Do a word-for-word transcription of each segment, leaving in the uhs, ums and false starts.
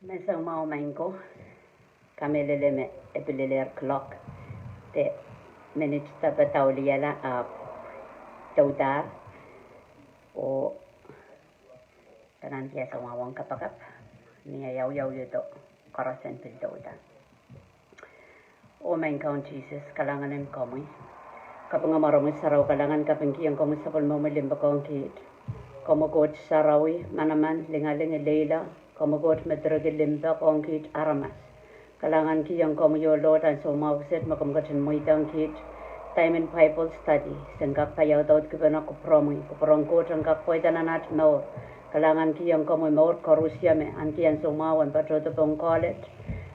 Menseng mwahu maing ko, kamehlele me e pil elehr clock de minit sape dauliala ahpw doudahr, oh pahn kihsang wahn kapakap ni ahi awiawihdo koaros en pil douda. Oh maing Kaun Sises, kalahngan en komwi. Kaping mwaromwi sarawi, kalahngan kapingkihong komwi sapwellimomwi limpoak ong kiht. Komwi Koht sarawi, manaman, lingaling, ileila. Komwi Koht me direkihla limpoak ong kiht aramas. Kalahngankihong komwi, oh Lord, ansou mwahu kiset me komw ketin mweidohng kiht time en Bible study, sen kak paiaudaudkipene kupwuromwi, kupwur en Koht en kak pweida nan at mour. Kalahngankihong komwi mour koarusie me ahneki ansou mwahu en patohdo pohn college.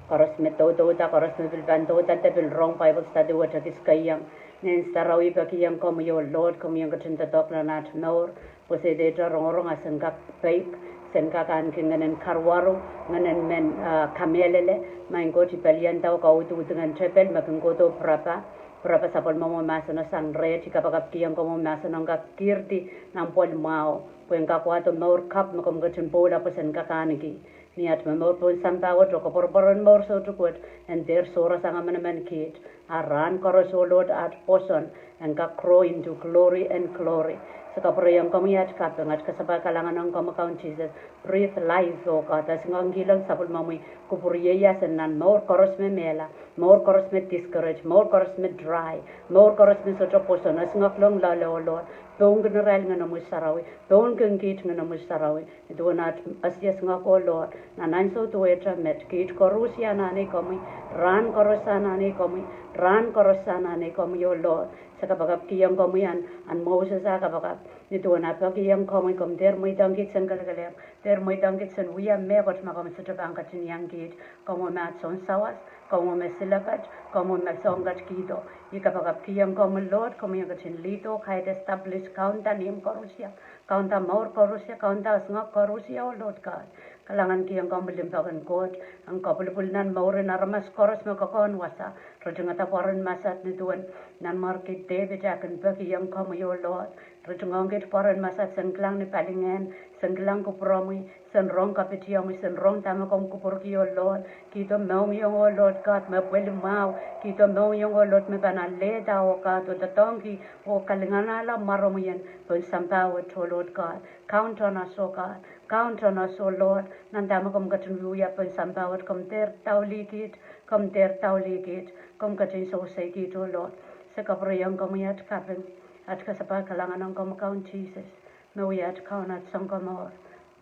Koaros me doudouda, koaros me pil pahn douda de pil rong Bible study wet ekis keiong. Ngehn Sarawi, I pekihong komwi, oh Lord, komwi en ketin doadoahk nan at mour. Pwe se dehte rongorong a sen kak peik, sen kak ahneki ngehnen karuwaru, ngehnen men, ah, kamehlele. Maing Koht, I pelianda oh kauduhdi ngehn tepel me kin kohdo pwurapa, pwurapa sapwellimomwi mahseno sang reht. I kapakapkihong komwi mahseno en kak kihdi nan pwoal mwahu, pwe en kak wahdo mour kapw me komw ketin pwoula pwe sen kak ahneki. Ni at momour pohn sampah wet oh koapworopwor en mour soutuk wet, en dehr sohrasang emenemen kiht. A rahn koaros, oh Lord, at pwoson en kak grow into glory and glory. Se kapwurehiong komwi at kaping, at kasapahl kalahngan ong komwi Kaun Sises. Breathe life, oh God. Esingek kihlong sapwellimomwi kupwur ieias en nan mour koaros me mehla, mour koaros me discourage, mour koaros me dry, mour koaros me sohte pwoson. Esingek kihlong loale, oh Lord. Pohnki irail Ngenomwi Sarawi, pohnki kiht Ngenomwi Sarawi. Duwen at ese esingek, oh Lord, nan ansou duwehte met, kiht koarusie anahne komwi, rahn koaros anahne komwi, rahn koaros anahne komwi, oh Lord. Se kapakapkihong komwi ahn, ahn Moses ah kapakap. Ni duwen ah pekihong komwi, komw dehr mweidohng kiht sen kelekelehpw, dehr mweidohng kiht sen wia mehkot ma komw sohte pahn ketin iang kiht. Komwi me at sounsawas, komwi me silepat, komwi me soang kat kihdo. I kapakapkihong komwi, Lord, komwi en ketin lead oh guide, establish, kaunda ni omw koarusie, kaunda mour koarusie, kaunda esingek koarusie, oh Lord God. Kalahngankihong komwi limpoak en Koht en kopwulopwul nan mour en aramas koaros me kokohn wasa. Ritingada pwoaren masat ni duwen Nanmwarki Depit ah kin pekihong komwi, oh Lord. Ritingohng kiht pwoaren masat, sen kilang ni palingehn, sen kilang kupwuromwi, sen rong kapitiomwi, sen rong dahme komw kupwurki, oh Lord. Kihdo mohngiong, oh Lord God, me pweli mwahu. Kihdo mohngiong, oh Lord, me pahn alehda, oh God, oh doadoahngki oh kalinganahla mwaromwi en pohn sampah wet, oh Lord God. Count on us, oh God. Count on us, oh Lord. Nan dahme komw ketin wiewia pohn sampah wet, komw dehr daulih kiht, komw dehr daulih kiht, komw ketin sewese kiht, oh Lord. Se kapwurehiong komwi at kaping, at kasapahl kalahngan ong komwi Kaun Sises, me wia at Kaun, at Sounkomour.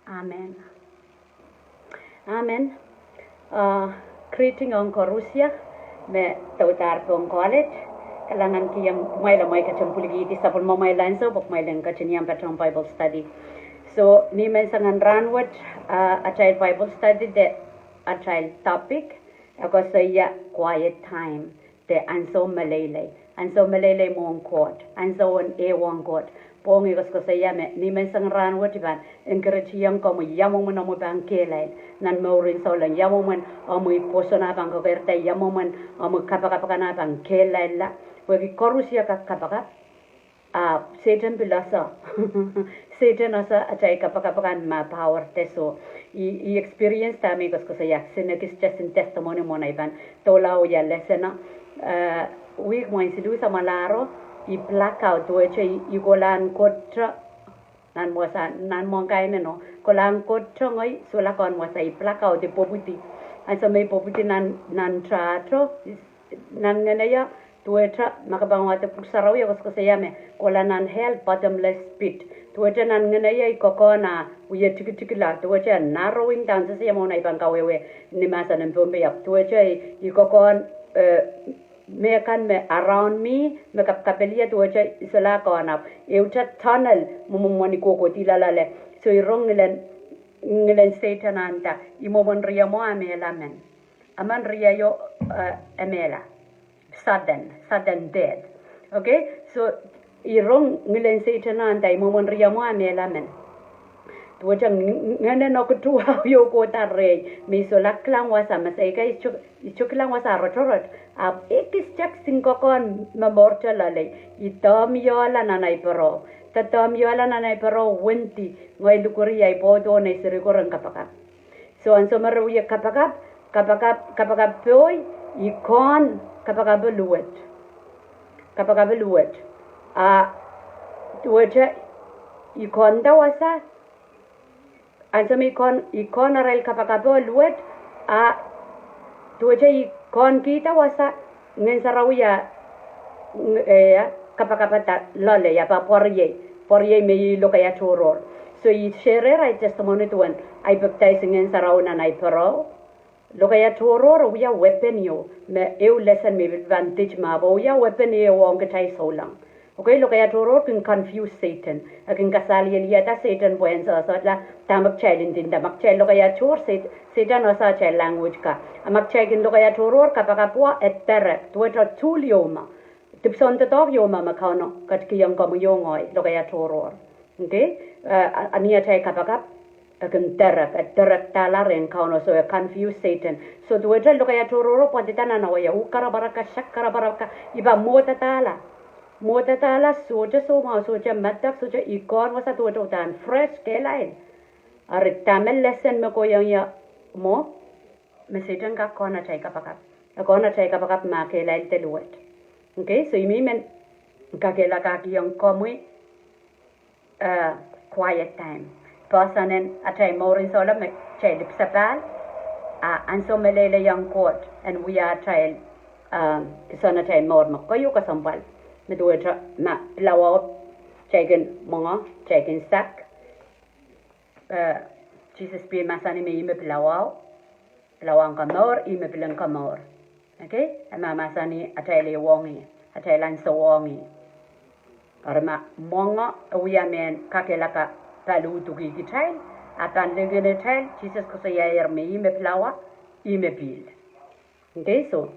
Amen. Amen. Ah, greeting ong koarusie me doudahr pohn college. Kalahngankihong kumwail, amwail ketin pwilikihdi sapwellimamwail ansou pwe kumwail en ketin iang patohng Bible study. So, ni menseng en rahn wet, ah, atail Bible study de atail topic e koasoia quiet time de ansou meleilei, ansou meleilei mwohn Koht, ansou en ehuong Koht. Pwong I koasokoasoia me ni menseng rahn wet I pahn encourage-iong komwi, ia mwomwen omwi pahn kehlail nan mourin souleng, ia mwomwen omwi pwoson ah pahn kekeirda, ia mwomwen omwi kapakap akan ah pahn kehlailla. Pwehki koarusie kak kapakap, ahpw Sehdan pil ese. Sehdan ese atail kapakap akan ma power de soh. I, I experience dahme I koasokoasoia, kisin ekis testing testimony mwohn ei pahn doula wia lesson. Eh, wihk mwein siluh samwalahro, I blackout, duwehte I, I kolahng kohdo nan wasa, nan mwohn kaimeno, kolahng kohdo ngehi, solahr kohn wasa, I blackout, I pwopwidi. Ansou me I pwopwidi nan, nan tahto, nan ngeneio, duwehte ma ke pahn wahdo Pwuhk Sarawi e koasokoasoia me kohla nan hell bottomless pit. Duwehte nan ngeneio I kokohn ah wie tikitikla, duwehte narrowing down, sehse ia mwomwen ei pahn kawehwe ni mahsen en Pohnpei, ahpw duwehte I, I kokohn, eh, mehkan me around me, me kapkapelie, duwehte I solahr kohn, ahpw ehute tunnel mwomwen I kohkohdihla loale. So I rong ngilen, ngilen Sehdan ah nda, I mwomwen riemwo ah mehla men. Emen rieio, eh, e mehla. Sudden, sudden death. Okay? So, I rong ngilen Sehdan ah nda, I mwomwen riemwo ah mehla men. Duwehte ng-, ngehnen oktuhwa iou kohda rehi, me I solahr kilang wasa, me se I kak, I sohte, I sohte kilang wasa rotorot. Ahpw ekis takt sin kokohn momourte loalei, I dohmiehla nan ei pereo. Dohmiehla nan ei pereo, wendi, ngehi likwerih ei pwoudo, nei seri ko ren kapakap. So ansou me re wie kapakap, kapakap, kapakap poi, I kohn kapakapo luwet. Kapakapo luwet. A duwehte I kohnda wasa, ansou me I kohn, I kohn arail kapakapo luwet, a duwehte I kohn kihda wasa, Ngehn Sarawi a, eh, kapakapda loale, e pahn pwariei, pwariei me I lokaia tohrohr. So I share ahi testimony duwen ahi baptize Ngehn Sarawi nan ahi pere. Lokaia tohrohr e wia weapon ieu, me ehu lesson me pil pahn teach me pwe e wia weapon ieu ong kitail souleng. Okay, lokaia tohrohr kin confuse Satan. E kin kasalieliada Satan pwe en sohsohla dahme kitail ndinda. Ma kitail lokaia tohr, Sat-, Satan ese atail language ka. A ma kitail kin lokaia tohrohr, kapakap wet e direct, duwehte tool ieu me, dipwisoun doadoahk ieu me, me Kauno ketikihong komwi oh ngehi, lokaia tohrohr. Okay? Eh, a, a ni atail kapakap, e kin direct, e directdahla rehn Kauno, so e confuse Satan. So duwehte lokaia tohrohr pwadida nan awa, ia, uh, karapwaraka, sahk karapwaraka, I pahn mwohdadahla. Mwohdadahla, sohte soumwahu, sohte medek, sohte, I kohn wasa duwehte uhdahn fresh, kehlail. Eri dahme lesson me kohiong ie mwo, me Satan kak kohn atail kapakap. E kohn atail kapakap ma kehlail de luwet. Okay, so I men kakehlakahkihong komwi, eh, quiet time. Poahsoan en atail mour en souleng me kitail lipwsapahl, a ansou me leileiong Koht en wia atail, eh, kihsang atail mour me keieu kesempwal. Me duwehte ma pilawa, kitail kin mwenge, kitail kin sahk, eh, Sises pil mahsanih me ih me pilawao, pilawahn komour, ih me pilen komour. Okay? E mahmahsanih atail ehuong ih, atail ansowohng ih. Eri ma mwenge e wia mehn kakehlaka paliudukih kitail, a pahn lingehn atail, Sises koasoiaier me ih me pilawa, ih me pihl. Okay, so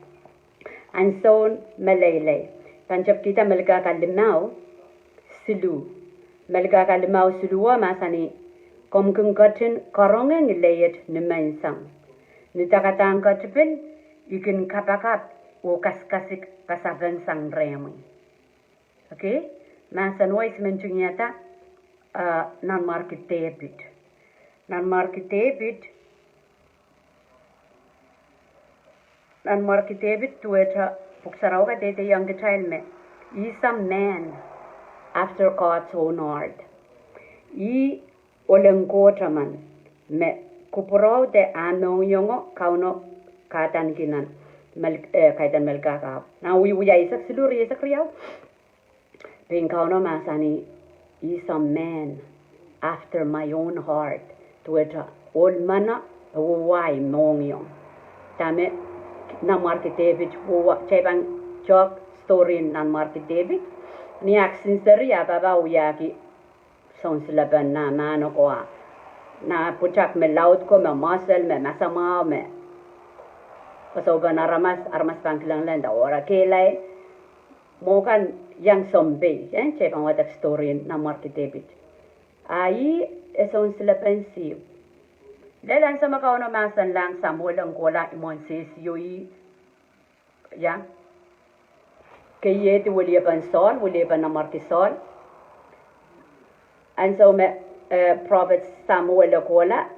ansoun meleilei. Pahn tepkihda Melkahka limau siluh. Melkahka limau siluh o mahsanih, komw kin ketin karonge ngileiet ni menseng. Ni dakadahn ketipil, I kin kapakap oh kasikasik kasapen sang rehmwi. Okay? Mahsen wei I men tungoalda, eh, Nanmwarki Depit. Nanmwarki Depit, Nanmwarki Depit duwehte Pwuhk Sarawi kadehdehong kitail me, he is a man after God's own heart. Ih ohl en Koht emen me kupwurao de ah mohngiong o Kauno kadaneki nan Mel-, eh, kaidehn Melkahka. Nan Wiewia eisek siluh, rieisek riau. Pein Kauno mahsanih, he is a man after my own heart. Duwehte ohl meno, e wia ahi mohngiong. Dahme Nanmwarki Depit, wia, kitail pahn tohk story en Nanmwarki Depit. Ni ahk sinseri ah pahpa wiahki sounsilepen nah mahn oko, ah, nah pwutak me laud ko, me muscle, me masamwahu, me koasopen aramas, aramas pahn kilenglahng de wara kehlail. Mwo kan iang sounpei, eh, kitail pahn wadek story en Nanmwarki Depit. A ih e sounsilepen sihpw. Lel ansou me Kauno mahsanlahng Samuel en kohla imwen sehse ih, ia, keiehdi weliepen Sohl, weliepen Nanmwarki Sohl. Ansou me, eh, prophet Samuel e kohla,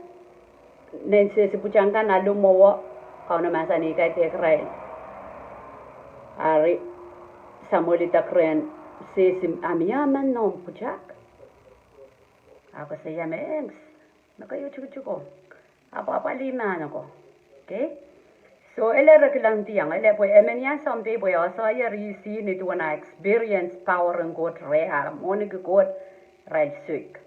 nein sehse pwutak kan alu mwowe, Kauno mahsanih kaidehk irail. Eri Samuel idek rehn sehse, a mie emen noumw pwutak? A koasoia me, eh, me keieu tikitiko. Apwahpwalih mahn oko. Okay? So ele re kilangdiong, ele pwe emen iang sounpei pwe e oasoier ih sihpw ni duwen ah experience power en Koht reh, ah mwohniki Koht, irail soik.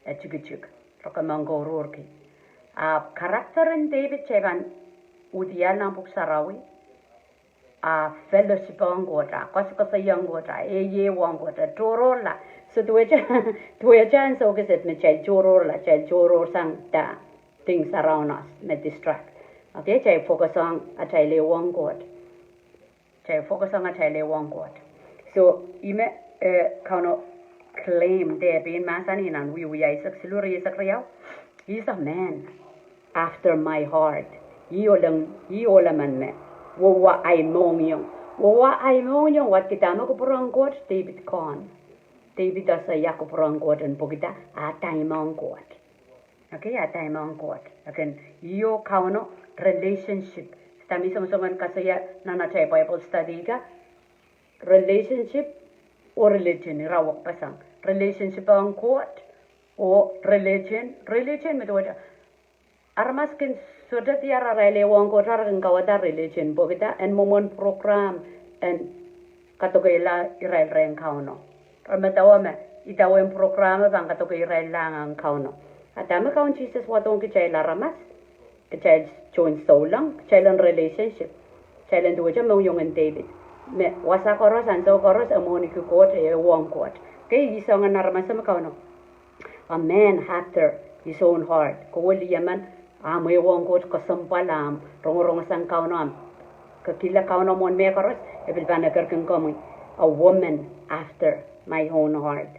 E tikitik, re komourkihla. Ahpw character en Depit kitail pahn uhdiahl nan Pwuhk Sarawi. A fellowship ong Koht, a koasokoasoiong Koht, a ehuehu ong Koht, a tohrohrla. So duwehte, duwehte ansou kiset me kitail tohrohrla, kitail tohrohr sang da things around us me distract. Okay, kitail focus ong atail ehuong Koht. Kitail focus ong atail ehuong Koht. So ih me, eh, Kauno claim de pein mahsanih nan Wiewia eisek siluh, rieisek riau. He is a man after my heart. Ih ohl en, ih ohl emen me wia ahi mohngiong. Wia ahi mohngiong, watkihda me kupwuren Koht, Depit kohn. Depit ese ia kupwuren Koht en pwekida, a time ong Koht. Okay, a time ong Koht. Again, ih oh Kauno relationship. Sdami songosong en koasoia nan atail Bible study ka, relationship oh religion, ira wekpeseng. Relationship ong Koht oh religion, religion me duwehte aramas kin sohte diar arail ehuong Koht, ara kin kauwada religion, pwehki dah? En mwomwen program en kadokeila irail rehn Kauno. Re medewe me idawehn program pahn kadoke irail lahng ong Kauno. A dahme Kaun Sises wadohng kitail aramas? Kitail tohn souleng, kitail en relationship. Kitail en duwehte mohngiong en Depit. Me wasa koaros, ansou koaros, e mwohniki Koht, e ehuong Koht. Okay, ih soangen aramas me Kauno. A man after his own heart. Kowe lih emen, ahmw ehuong Koht kesempwal, ahmw rongorong sang Kauno, ahmw kekila Kauno mwohn mehkoaros, e pil pahn ekerkin komwi. A woman after my own heart.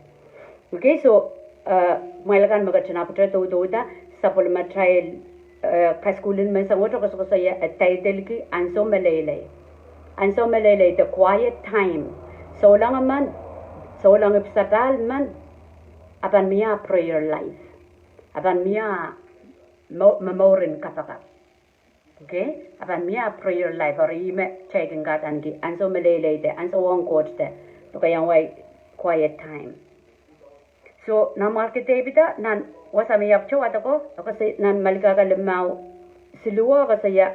Okay, so, eh, mwail kan me ketin ahpwete doudouda, sapwellimatail, eh, kasukuhl en menseng wet koasokoasoia, e title ki Ansou Meleilei. Ansou Meleilei, the quiet time. Souleng emen, souleng ipwsapahl men, a pahn mie prayer life. A pahn mie mo-, momouren kapakap. Okay? A pahn mie prayer life, eri ih me kitail kin kadaniki, ansou meleilei de, ansou ong Koht de, lokaiahn wai quiet time. So, Nanmwarki Depit a, nan wasa me I ahpwete wadeko, e koasoia nan Melkahka limau siluh, e koasoia,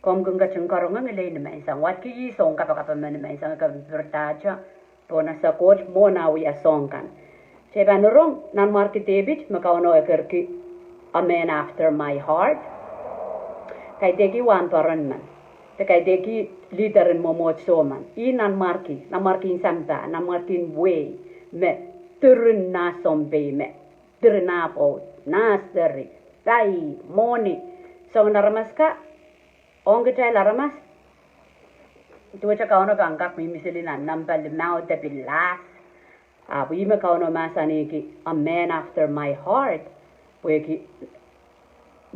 komw kin ketin karonge ngilen nimenseng. Wadki ih soun kapakap emen nimenseng, e kin pirdahte pohnese Koht mwohn ah wia soahng kan. Kitail pahn rong Nanmwarki Depit me Kauno ekerki a man after my heart. Kaidehk ih wahnpoaron men, de kaidehk ih leader en mwomwohdiso men. Ih nanmwarki, nanmwarki en sampah, nanmwarki en wehi, me diren nah sounpei, me diren nah pwoud, nah seri, pai, mwohni. Soangen aramas ka, ong kitail aramas, duwehte Kauno pahn kak mihmi sili nan nampa limau de pil lahs. Ahpw ih me Kauno mahsanihki, a man after my heart, pwehki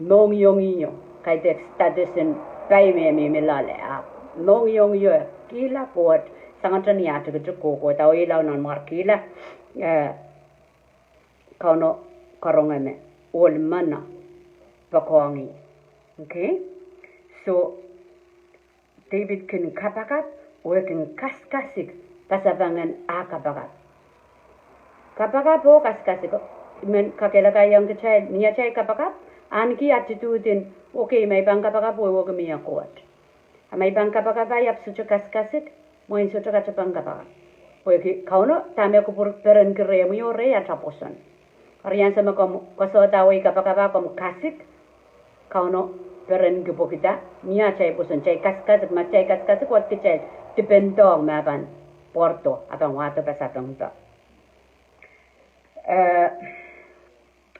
mohngiongio, kaidehk status en pai me mihmi loale, ahpw mohngiongio, kihla Koht, sangete ni ah tikitik kohkohdo, oh ilau nanmwarkihla, eh, Kauno karonge me ohl men poakohng ih. Okay? So, Depit kin kapakap, oh e kin kasikasik pasapengen ah kapakap. Kapakap oh kasikasik, I men kakehlakaiong kitail, ni atail kapakap, ahneki attitude en, okay, ma I pahn kapakap, oh e wehwehki mie Koht. A ma I pahn kapakap, I ahpw sohte kasikasik, mwein sohte katepen kapakap. Pwehki Kauno, dahme kupwur perenki rehmwi oh rehi, ata pwoson. Eri ansou me komw koasoanda wei kapakap, a komw kasik, Kauno perenki pwehki dah? Mie atail pwoson, kitail kasikasik, ma kitail kasikasik, wadki kitail dipendohng me e pahn pwardo, e pahn wahdo pasapengpe. Eh,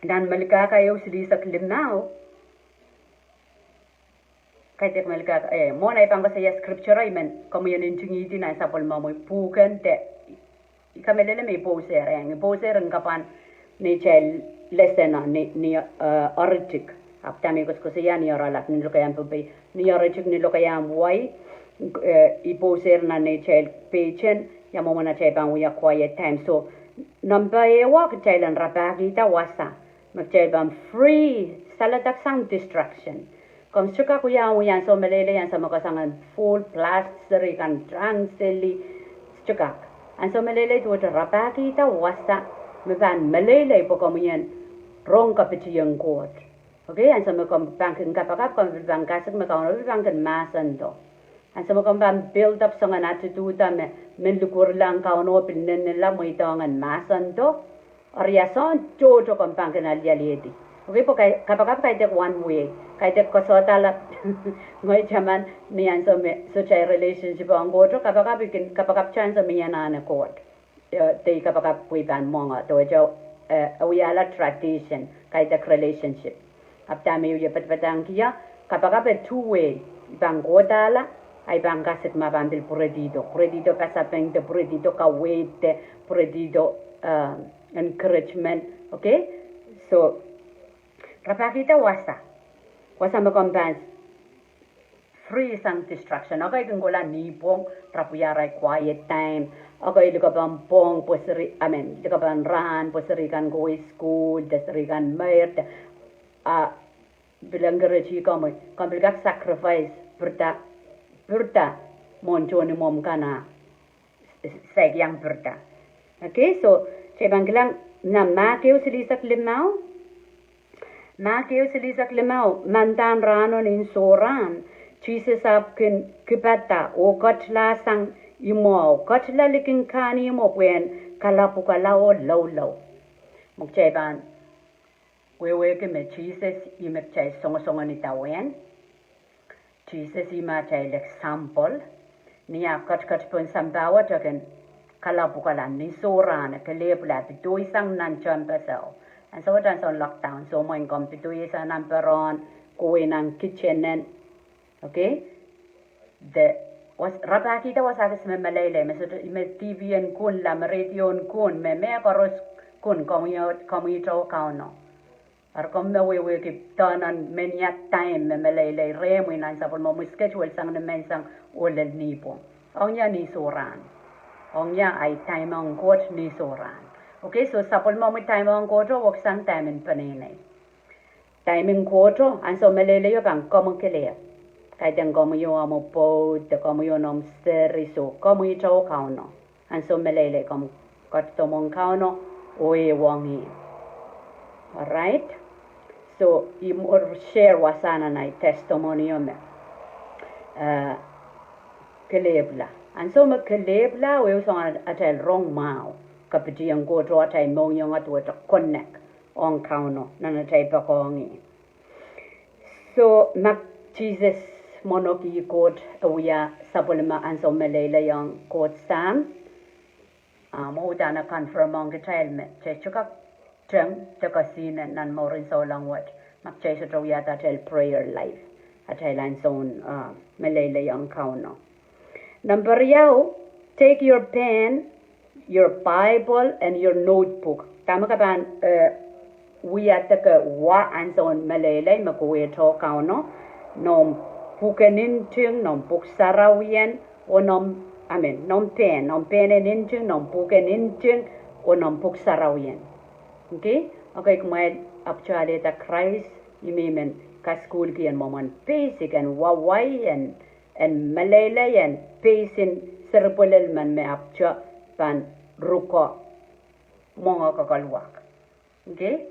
nan Melkahka ehu silihsek limau, kaidehk Melkahka, eh, mwohn ei pahn koasoia scripture, I men komwi en ntingihdi nan sapwellimomwi pwuhken de, I kamehlele me I pousehr, eh, I pousehr en kapwan neitail lesson ni, ni, eh, iritik. Ahpw dahme I koasokoasoia ni oaralap, ni lokaiahn Pohnpei, ni iritik, ni lokaiahn wai, eh, I pousehr nan neitail peijen, ia mwomwen atail pahn wia quiet time. So, nampa ehu, kitail en rapahkihda wasa me kitail pahn free, saledek sang distraction. Komw sohte kak wia, wia ansou meleilei, ansou me ke sangete full blast, seri kan rahn seli, sohte kak. Ansou meleilei duwehte rapahkihda wasa me pahn meleilei pwe komwi en rong kapitien Koht. Okay, ansou me komw pahn kin kapakap, komw pil pahn kasik me Kauno pil pahn kin mahsendo. Ansou me komw pahn build up soangen attitude me, men likwerlahng Kauno, pil nennenla mweidohng en mahsendo, eri ia soahng tohto komw pahn kin alialiedi. Okay, pwe kai-, kapakap kaidehk one way, kaidehk koasoandala. Ngehi taman ni ansou me sohte relationship ong Koht, kapakap I kin kapakapte ansou me I anahne Koht. Eh, de I kapakap pwe I pahn mwenge, duwehte, eh, e wiahla tradition, kaidehk relationship. Ahpw dahme I wie padapadahngki ie, kapakap e two way, I pahn kohdahla, a I pahn kasik ma pahn pil pwuredihdo, pwuredihdo pasapeng de, pwuredihdo kaweid de, pwuredihdo, eh, encouragement, okay? So, rapahkihda wasa, wasa me komw pahn free sang distraction. Okay, kin kohla nipwong, rapwia arail quiet time. Okay, likapw en pwong pwe seri, I mean, likapw en rahn pwe seri kan kohwei sukuhl, de seri kan meir, de A pil encourage komwi, komw pil kak sacrifice, pirida, pirida mwohn tohn imwomw kan a saik iang pirida. Okay, so kitail pahn kilang nan Mahk ehu silihsek limau. Mahk ehu silihsek limau, mandahn rahno nin sohrahn, Sises ahpw kin kipada oh ketla sang imwahu, ketla likin kahnimwo pwehn kalapwukala oh loulou. Me kitail pahn wehwehki me Sises ih me kitail songosongen idawehn. Sises ih me atail example. Ni ah ketiket pohn sampah wet e kin kalapwukala ni sohrahn, kelehpwla, pidoisang nan tehnpas ehu. Ansou wet ansoun lockdown, soh mwein komw pidoisang nan peren, kohwei nan kitchen en. Okay? De, was, rapahkihda wasa kis me meleilei, me sohte, me TV en kun, la me radio en kun, me mehkoaros kun, komwi, komwi ito Kauno. Eri komw me wehwehki dahnan menia time me meleilei rehmwi nan sapwellimomwi schedule sang ni menseng oh lel nipwong. Ong ia ni sohrahn. Ong ia ahi time ong Koht ni sohrahn. Okay, so sapwellimomwi time ong Kohto weksang time en peneinei. Time en Kohto, ansou meleilei o pahn komwi kelehpw. Kaidehn komwi o omw pwoud, de komwi o noumw seri, so komwi ito Kauno. Ansou meleilei komw ketido mwohn Kauno, oh ehuong ih. Alright? So, I mwur share wasa nan ahi testimony o me, eh, kelehpwla. Ansou me kelehpwla, oh ehu soangen atail rong mwahu. Kapitien Kohto atail mohngiong duwehte connect ong Kauno, nan atail poakohng ih. So, ma Sises mwohn ong Koht e wia sapwellime ansou meleilei ong Koht Sahm, ah, mwo uhdahn e confirm ong kitail me, kitail sohte kak teng de kesihnen nan mourin souleng wet, ma kitail sohte wiahda atail prayer life, atail ansoun, ah, meleilei ong Kauno. Number riau, take your pen, your Bible and your notebook. Dahme ke pahn, eh, wia de ke wa ansoun meleilei me ke wehdo Kauno, noumw pwuken nting, noumw pwuhk sarawien, oh noumw, I mean, noumw pen, noumw pen en nting, noumw pwuken nting, oh noumw pwuhk sarawien. Okay? Okay, kumwail ahpwtehn alehda Krais, ih me I men kasukuhlki en mwomwen basic en wawai en en meleilei en peisin seripwelel men me ahpwtehn pahn ruko mwenge kekoluwak. Okay?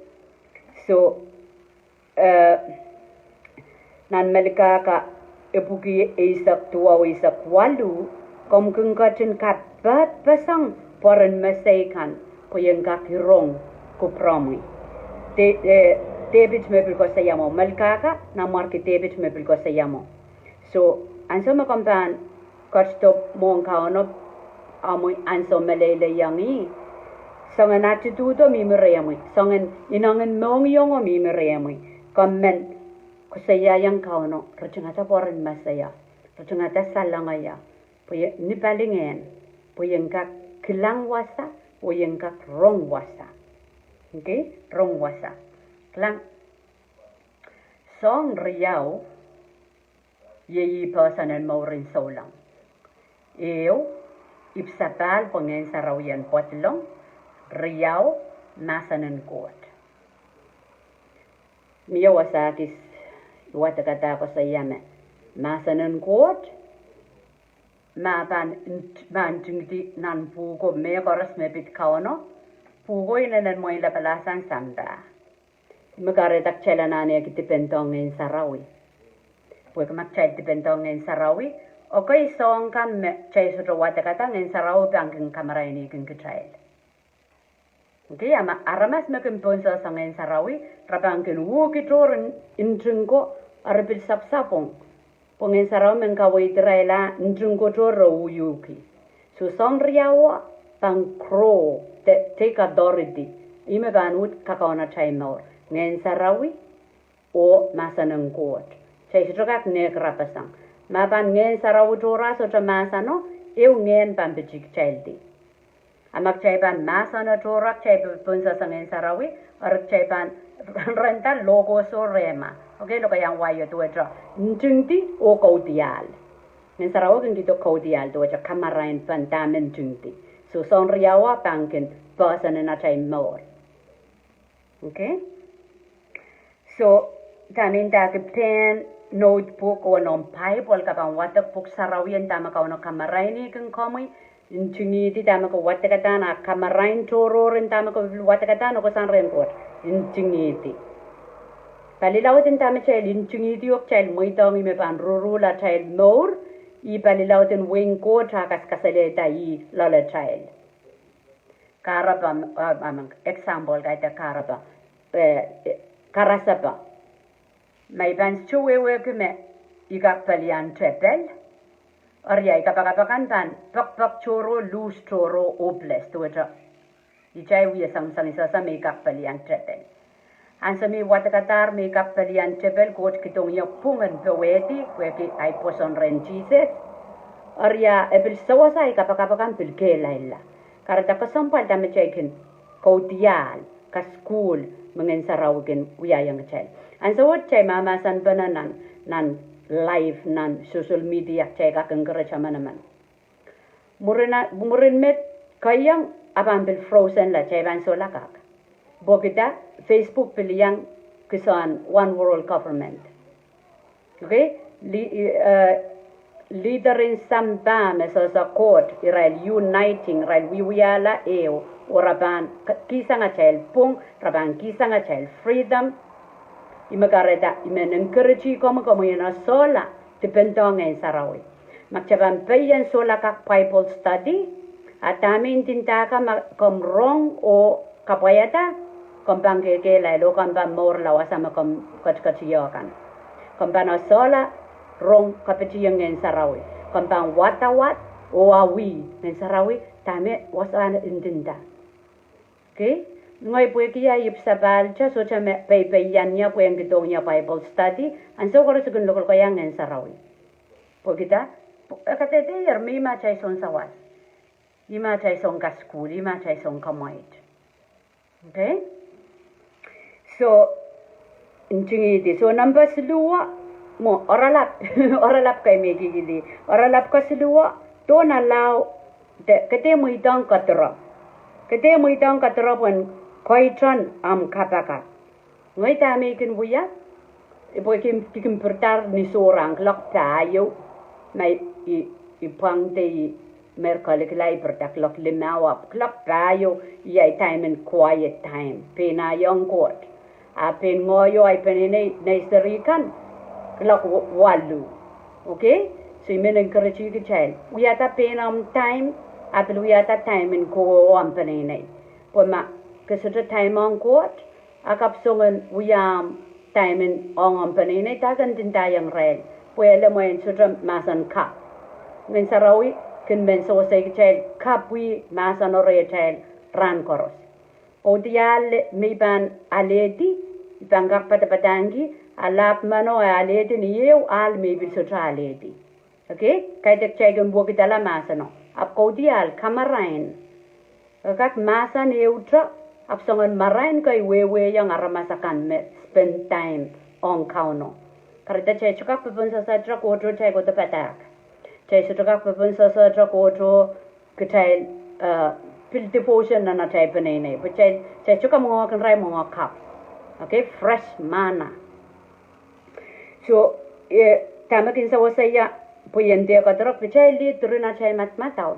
So, eh, nan Melkahka epwiki eisek duwau eisek waluh, komw kin ketin kapehd peseng pwoaren mesei kan, pwe ien kak irong kupwuromwi. De, eh, Depit me pil koasoia mwo, Melkahka, nanmwarki Depit me pil koasoia mwo. So, ansou me komw pahn ketido mwohn Kauno, omwi ansou meleilei ong ih, soangen attitude o mihmi rehmwi, soangen inengen mohngiong o mihmi rehmwi, komw men koasoiaiong Kauno, ritingada pwoaren meseio, ritingada salongeio, pwe ni palingehn, pwe ien kak kilang wasa, oh ien kak rong wasa. Okay? Rong wasa. Kilang, soahng riau, iei ih poahsoan en mourin souleng. Ehu, ipwsapahl pwe Ngehn Sarawi en pwadilong, riau, mahsen en Koht. Mie wasa kis I wadekada koasoia me mahsen en Koht, ma pahn, ma ntingdi nan pwuhko mehkoaros me pid Kauno, pwuhko inenen mwein lapalahsang sampah. Me kahrehda kitail anahne kidipendo Ngehn Sarawi. Pwehki ma kitail dipendo Ngehn Sarawi, okay, soahng kan me kitail sohte wadekada Ngehn Sarawi pahn kin kamarainihkin kitail. Okay, a ma aramas me kin pohnsohso Ngehn Sarawi, re pahn kin uhki tohr nting ko, eri pil sapsapwung. Pwe Ngehn Sarawi men kaweid irail ah nting ko tohr re uhki. So soahng riau o pahn grow, te-, take authority. Ih me pahn uhd kakaun atail mour. Ngehn Sarawi oh mahsen en Koht. Kitail sohte kak nehk rapasang. Ma pahn Ngehn Sarawi tohra sohte mahseno, ehu ngehn pahn pitih kitaildi. A ma kitail pahn mahseno tohra kitail pohnsohso Ngehn Sarawi, eri kitail pahn renda logos oh rhema. Okay, lokaiahn wai o duwehte ntingdi oh kaudiahl. Ngehn Sarawi kin kihdo kaudiahl duwehte kamarain pahn dahme ntingdi. So soahng riau o pahn kin poahsoan en atail mour. Okay? So, dahme ndahki pehn notebook oh noumw Bible, ke pahn wadek pwuhk sarawi en dahme Kauno kamarainihkin komwi, ntingihdi dahme ke wadekadahn a kamarain tohrohr en dahme ke wadekadahn oh kohsang rehn Koht, ntingihdi. Palilaud en dahme kitail ntingihdi oh kitail mweidohng ih me pahn ruruhl atail mour, ih palilaud en wehin Koht a kaskasalehiong ih loalatail. Kahrepe, eh, example kaidehk kahrepe, eh, eh, karasepe. Ma I pahn sohte wehwehki me I kak pelian tepel, eri ahi kapakap akan pahn pekpek tohrohr, luhs tohrohr, hopeless, duwehte kitail wie sangsangi sasa me I kak pelian tepel. Ansou me I wadekadahr me I kak pelian tepel, Koht kidohng ie pwung en powehdi, pwehki ahi pwoson rehn Sises. Eri e pil sewese ahi kapakap akan pil kehlailla. Kahrehda kesempwal dahme kitail kin kaudiahl, kasukuhl, me Ngehn Sarawi kin wiahiong kitail. Ansou wet kitail mahmahsanpene nan, nan live, nan social media, kitail kak encourage emenemen. Mwurin a-, mwurin met, keiong, a pahn pil frozen la, kitail pahn solahr kak. Pwehki dah, Facebook pil iang kihsang one world government. Okay? Li-, eh, leader en sampah me sehse Koht, irail uniting, irail wiewiahla ehu, oh re pahn k-, kihsang atail pwung, re pahn kihsang atail freedom. Ih me kahrehda I men encourage komwi, komwi en solahr dipendohng Ngehn Sarawi. Ma kitail pahn pein solahr kak Bible study, a dahme I ndindahki ma komw rong oh kapwaiada, komw pahn kehkehlail oh komw pahn mourla wasa me komw ketiketier kan. Komw pahn solahr rong kapitien Ngehn Sarawi. Komw pahn wadawad oh awih Ngehn Sarawi, dahme wasahn ndinda. Okay? Ngehi pwehki ahi ipwsapahl kitail sohte me peipeian ie pwehn kidohng ie Bible study, ansou koaros I kin lokolokaiong Ngehn Sarawi. Pwehki dah, pw-, e kadehdehier me ih me atail soun sawas. Ih me atail soun kasukuhl, ih me atail soun kamwaid. Okay? So, ntingihdi. So, number siluh, mwo, oaralap, oaralap kei me I kihdi. Oaralap kesiluh, don't allow, de, ke dehr mweidohng kedirepw. Ke dehr mweidohng kedirepw en koasoia omw kapakap. Ngehi dahme I kin wia, I pwe kin, I kin pirda ni sohrang kuloak pahieu, ma I, I pwangde I mer kalikila I pirda kuloak limau, ahpw kuloak pahieu, iei time en quiet time, pein ahi ong Koht. A pein ngoahi oh ahi peneinei nei seri kan, kuloak wa-, waluh. Okay? So I men encourage kitail. Wiahda pein omw time, a pil wiahda time en kowe oh omw peneinei. Pwe ma ke sohte time ong Koht, a kapw soangen wia time en ong omw peneinei, dah ke ndindaiong irail. Pwe ele mwein sohte mahsen kapw. Ngehn Sarawi kin men sewese kitail kapw ih mahseno rehtail rahn koaros. Kaudiahl me I pahn alehdi, I pahn kak padapadahngki, a lahp meno e alehdi ni ehu ahl me I pil sohte alehdi. Okay? Kaidehk kitail kin wekidala mahseno. Ahpw kaudiahl kamarain. E kak mahsen ehute, ahpw soangen marain kei wehwehong aramas akan me spend time ong Kauno. Kahrehda kitail sohte kak pepen sehsehte Koht oh kitail kohdo padahk. Kitail sohte kak pepen sehsehte Koht oh kitail, eh, pil devotion nan atail peneinei. Pwe kitail, kitail sohte kak mwenge irail mwenge kapw. Okay, fresh manna. So, eh, dahme kin sewese ia, pwe I en dehr kedirepw, kitail lih durin atail madamadau.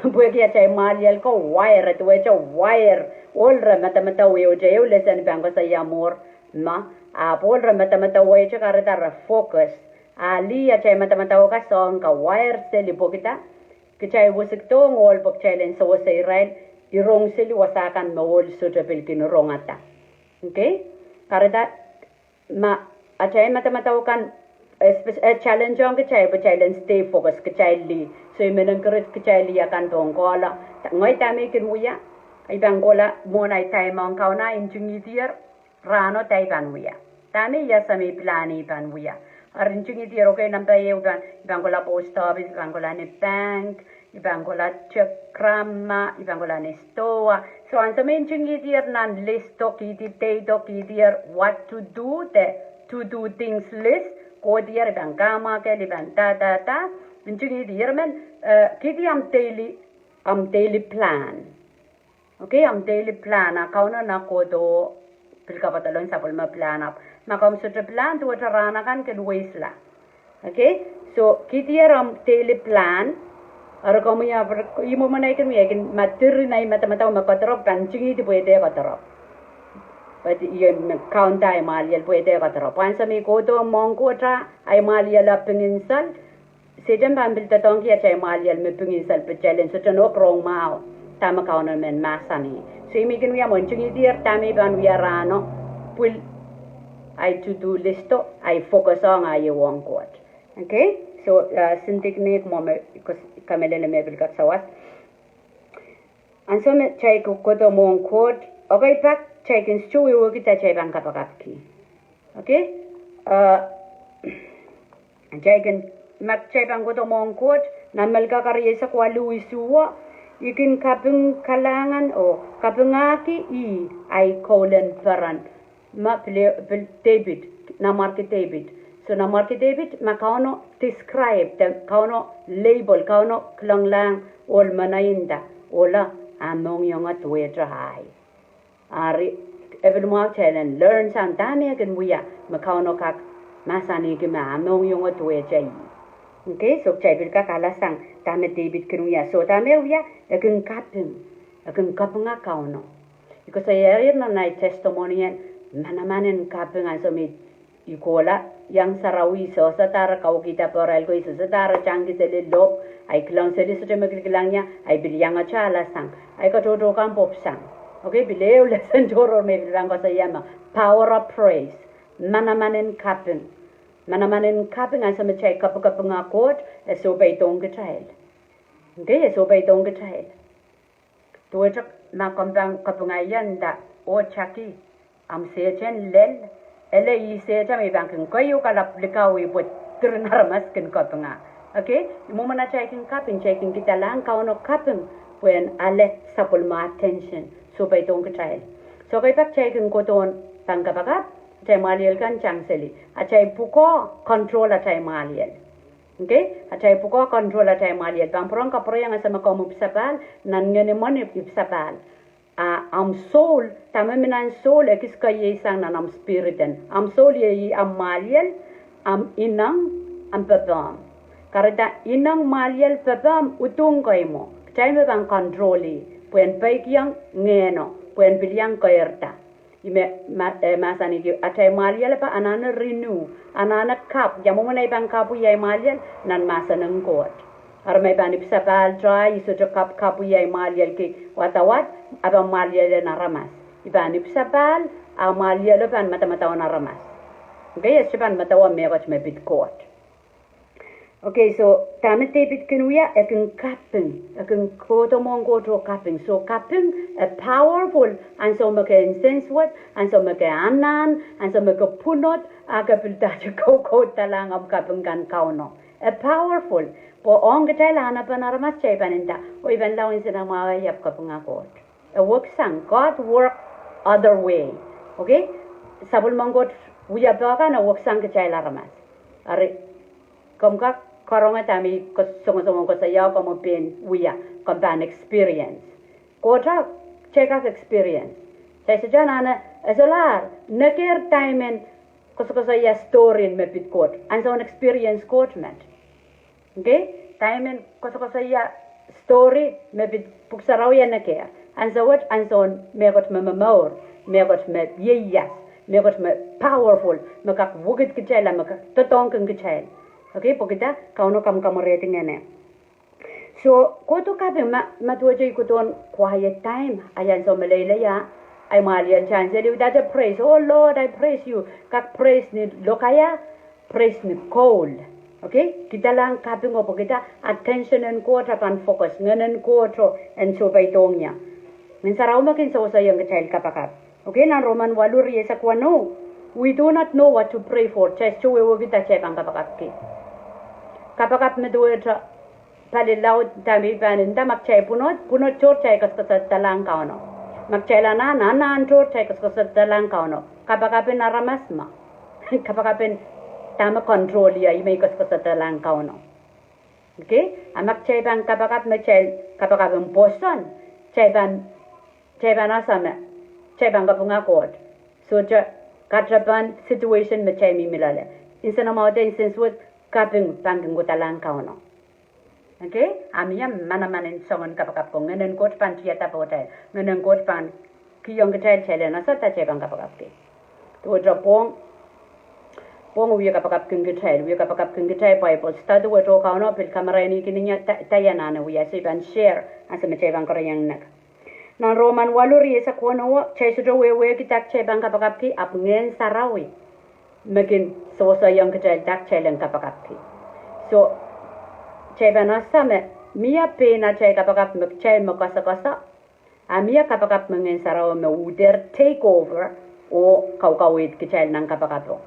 Pwehki atail mwahliel ko wire, duwehte wire. Ohl re madamadau ehute, ehu lesen I pahn koasoia mwuhr ma, ahpw ohl re madamadau ehute kahrehda re focus. A lih atail madamadau ka soang ka wire seli pwehki dah, kitail wisikdohng ohl pwe kitail en sewese irail, irong seli wasa kan me ohl sohte pil kin rongada. Okay? Kahrehda ma atail madamadau kan, eh, spe-, eh, challenge ong kitail pwe kitail en stay focus, kitail lih. So I men encourage kitail lih akan pohn kohla. Ngehi dahme I kin wia, I pahn kohla mwohn ahi time ong Kauno, ntingihdier, rahno dah I pahn wia. Dahme I ese me I pilahn I pahn wia. Eri ntingihdier, okay, number ehu I pahn, I pahn kohla post office, I pahn kohla ni bank, I pahn kohla check grandma, I pahn kohla ni stowa. So ansou me ntingihdier nan list o kihdi, date o kihdier, what to do, the to do things list, kohdier I pahn kamwakel, I pahn da, da, da. Ntingihdier men, eh, kihdi omw daily, omw daily plan. Okay, omw daily plan, a Kauno nah kohdo pil kapwaiada sapwellime pilahn, ahpw ma komw sohte pilahn, duwehte rahn akan kin waste la. Okay? So, kihdier omw daily plan, eri komw ia, ih mwomwen ei kin wia, kin ma diri nei madamadau me koadoropw, pahn ntingihdi pwe e dehr koadoropw. But ie me kaunda ei mwahliel pwe e dehr koadoropw. Pwe ansou me kohdo mwohn Koht, ei mwahliel e pingin sal, Sehdan pahn pil doadoahngki atail mwahliel me pingin sal, pwe kitail en sohte nohk rong mwahu dahme Kauno men mahsanih. So ih me kin wia, mwein ntingihdier dahme I pahn wia rahno, pwil ei to-do listo, ei focus ong ei iang Koht. Okay? So, uh, sindik nek mwo me, kos-, kamehlele me pil kak sawas. Ansou me kitail kohdo mwohn Koht, okay, pak kitail kin sohte wehwehki dahme kitail pahn kapakapki. Okay? Uh, kitail kin, ma kitail pahn kohdo mwohn Koht, nan Melkahka rieisek waluh isuh, I kin kaping kalahngan oh kapingahki ih, ei koul en peren. Ma pil, pil Depit, nanmwarki Depit. So nanmwarki Depit, ma Kauno describe, de Kauno label, Kauno kilenglahng ohl menet, nda, ohla, ah mohngiong duwehte ei. Eri, e pil mwahu kitail en learn sang dahme e kin wia, me Kauno kak mahsanihki me ah mohngiong duwehte ih. Okay, so kitail pil kak ale sang dahme Depit kin wia. So dahme e wia, e kin kaping, e kin kapinga Kauno. I koasoiaier nan ei testimony en manaman en kaping ansou me I kohla, iang sarawi, sohte dahre kaukihda pehrail ko, sohte dahre tangki seli lohpw, ei kilang seli sohte me kilkilang ie, ei pil iang atalasang, ei katohtohkan pwopwsang. Okay, pil ehu lesen tohrohr me pil pahn koasoia me power of praise. Manaman en kaping. Manaman en kaping ansou me kitail kapikapinga Koht, e sohpeidohng kitail. Okay, e sohpeidohng kitail. Duwehte ma komw pahn kapinga ie nda, oh taki, ahmw Sehdan lel, ele ih Sehdan me I pahn kin keieu kalapw likauih pwe diren aramas kin kapinga. Okay? Mwomwen atail kin kaping, kitail kin kidalahng Kauno kaping, pwehn ale sapwellime attention, sohpeidohng kitail. So kei pak kitail kin kohdo pahn kapakap, atail mwahliel kan tang seli. Atail pwukoa control atail mwahliel. Okay? Atail pwukoa control atail mwahliel. Pahn pwurehng kapwurehiong ansou me komw ipwisapahl, nan ngehn imwen ipwisapahl. A ahmw soul, dahme mi nan soul, ekis keieu sang nan ahmw spirit en. Ahmw soul iei ahmw mwahliel, ahmw ineng, ahmw pepehm. Kahrehda ineng, mwahliel, pepehm, utung kei mwo. Kitail me pahn control ih, pwehn peikiong ngehno, pwehn pil iang keirda. Ih me, ma-, eh, mahsanihki atail mwahliel pahn anahne renew, anahne kapw, ia mwomwen ei pahn kapwih ei mwahliel, nan mahsen en Koht. Eri ma I pahn ipwisapahl, kitail sohte kapwkapwih ei mwahliel ki wadawad, a pahn mwahliel en aramas. I pahn ipwisapahl, a mwahlielo pahn madamadau en aramas. Okay, e sohte pahn madamadau mehkot me pid Koht. Okay, so dahme Depit kin wia, e kin kaping, e kin kohdo mwohn Koht oh kaping. So kaping, e powerful, ansou me ke insensuwed, ansou me ke anahn, ansou me ke pwunod, a ke pil dahte koukoudalahng omw kaping kan Kauno. E powerful, pwe ong kitail anahnepen aramas kitail pahn nda, oh I pahn lao nsenamwahu, I ahpw kapinga Koht. E weksang, God work other way. Okay? Sapwellimen Koht wia pwukoa kan, e weksang kitail aramas. Eri, komw kak karonge dahme I kos-, songosong koasoia, komw pahn wia, komw pahn experience. Kohto, kitail kak experience. Kitail sohte anahne, e solahr, nekehr dahme I men koasokoasoia story en me pid Koht. Ansoun experience Koht met. Okay? Dahme I men koasokoasoia story me pid Pwuhk Sarawi, e nekehr. Ansou wet, ansoun mehkot me momour, mehkot me ieias, mehkot me powerful, me kak wekid kitail, me kak doadoahngkin kitail. Okay? Pwehki dah, Kauno kamwakamwurehdi ngehne. So, kohdo kaping, ma, ma duwehte I kohdo quiet time, a ia ansou me leleia, ei mwahliel tang seli, I dahte praise, oh Lord, I praise you, kak praise ni lokaia, praise ni koul. Okay? Kidalahng kaping oh pwehki dah, attention en Koht e pahn focus, ngehn en Koht e sohpeidohng ie. Ngehn Sarawi me kin seweseiong kitail kapakap. Okay, nan Roman waluh rieisek weneu, we do not know what to pray for. Kitail sohte wehwehki dahme kitail pahn kapakapki. Kapakap me duwehte pali laud, dahme I pahn nda, ma kitail pwunod, pwunod tohr kitail koasokoasoiadalahng Kauno. Ma kitail anahn, anahn tohr kitail koasokoasoiadalahng Kauno. Kapakap en aramas ma. Kapakap en dahme control ie, ih me I koasokoasoiadalahng Kauno. Okay? A ma kitail pahn kapakap me kitail kapakap en pwoson, kitail pahn, kitail pahn ese me kitail pahn kapinga Koht. Sohte katepen situation me kitail mihmi loale. Nsenamwahu de nsensuwed, kaping pahn kin kohdohlahng Kauno. Okay? A mie manaman en soangen kapakap ko, Ngehnen Koht pahn tiada pohtail. Ngehnen Koht pahn kihong kitail, kitail en ese dahme kitail pahn kapakapki. Duwehte pwong, pwong wie kapakapkin kitail, wie kapakapkin kitail Bible study wet oh Kauno pil kamarainihkin ie da, da anahne wia, se pahn share, ansou me kitail pahn karahiong nek. Nan Roman waluh rieisek weneu, kitail sohte wehwehki dahme kitail pahn kapakapki, ahpw Ngehn Sarawi me kin seweseiong kitail dahme kitail en kapakapki. So, kitail pahn ese me mie pein atail kapakap me kitail me koasokoasoia, a mie kapakap me Ngehn Sarawi me uhder take over oh kaukaweid kitail nan kapakapo.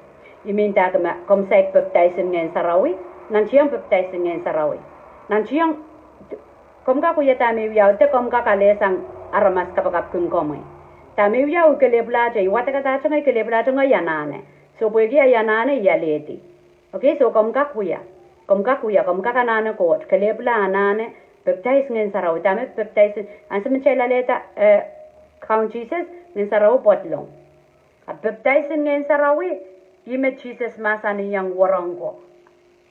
I mean dahme komw saik baptize en Ngehn Sarawi, nantihong baptize en Ngehn Sarawi. Nantihong, komw kak wia dahme wiawi de komw kak alehsang aramas kapakapkin komwi. Dahme wiawi, kelehpwlahte, I wadek dahte ngehi, kelehpwlahte ngehi anahne. So pwehki ahi anahne I alehdi. Okay, so komw kak wia. Komw kak wia, komw kak anahne Koht, kelehpwla anahne, baptize Ngehn Sarawi, dahme baptize, ansou me kitail alehda, eh, Kaun Sises, Ngehn Sarawi pwodlong. A baptize en Ngehn Sarawi, ih me Sises mahsanihong wereng ko.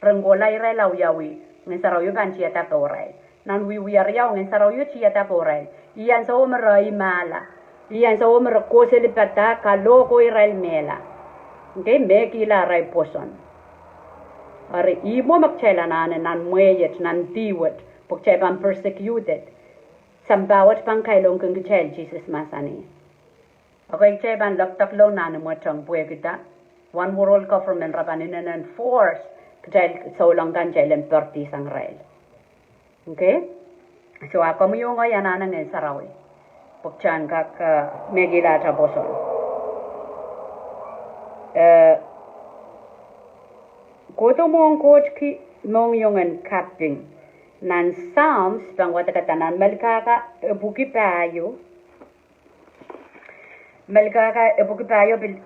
Ren kohla irail a wiawi, Ngehn Sarawi pahn tiada pohrail. Nan wiewia riau Ngehn Sarawi tiada pohrail. Ih ansou me re imahla. Ih ansou me re kohseli padahk, kalohk oh irail mehla. Okay, mehkihla arail pwoson. Eri ih mwo me kitail anahne nan mwehi et, nan dih wet, pwe kitail pahn persecuted. Sampah wet pahn kailongkin kitail, Sises mahsanih. Okay, kitail pahn lekdeklong nan imweteng pwehki da, one world government re pahn inenen force kitail souleng kan, kitail en poaridi sang irail. Okay? So a komwi oh ngehi anahne Ngehn Sarawi pwe kitail en kak, eh, mehkihla atail pwoson. Eh, kohdo mwohn Koht ki mohngiong en kaping. Nan Psalms, pahn wadek da nan Melkahka epwiki pahieu. Melkahka epwiki pahieu, pil,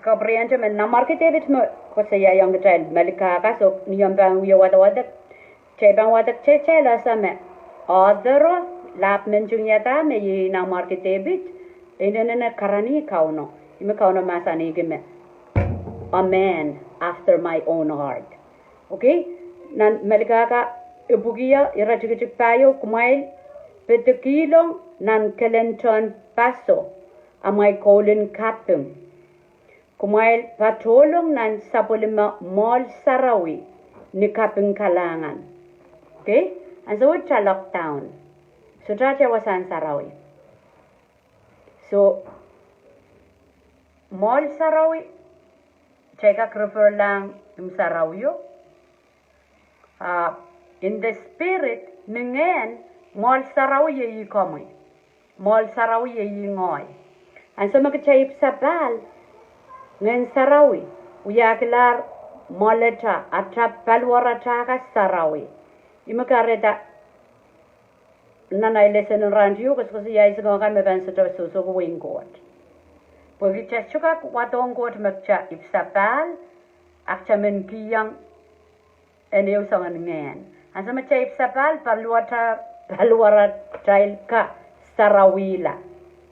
kapwuriamwei me Nanmwarki Depit me koasoiaiong kitail Melkahka, so ni omw pahn wie wadawad, kitail pahn wadek, kitail ese me author o, lap men tungiada me iei Nanmwarki Depit, e inenen karanih Kauno. Ih me Kauno mahsanihki me, a man after my own heart. Okay? Nan Melkahka epwiki ehu, iretikitik pahieu: Kumwail pedekihlong nan kelen tohn paso amwail koul en kaping. Kumwail patohlong nan sapwellime mwoahl sarawi ni kaping kalahngan. Okay? Ansou wet kitail lockdown. Sohte atail wasahn sarawi. So, mwoahl sarawi, kitail kak referlahng imw sarawio. Ah, in the spirit, ni ngehn, mwoahl sarawi iei komwi. Mwoahl sarawi iei ngehi. Ansou me kitail ipwsapahl, Ngehn Sarawi wiahkilahr mwoaleta, atail paliwaratail ka sarawi. Ih me kahrehda nan ahi lesson en rahn teio, koasokoasoia ahi soangen kan me pahn sohte sohsohki wehin Koht. Pwe kitail sohte kak wadohng Koht me kitail ipwsapahl, a kitail men kihong en ehu soangen ngehn. Ansou me kitail ipwsapahl, paliwarata, paliwaratail ka sarawihla.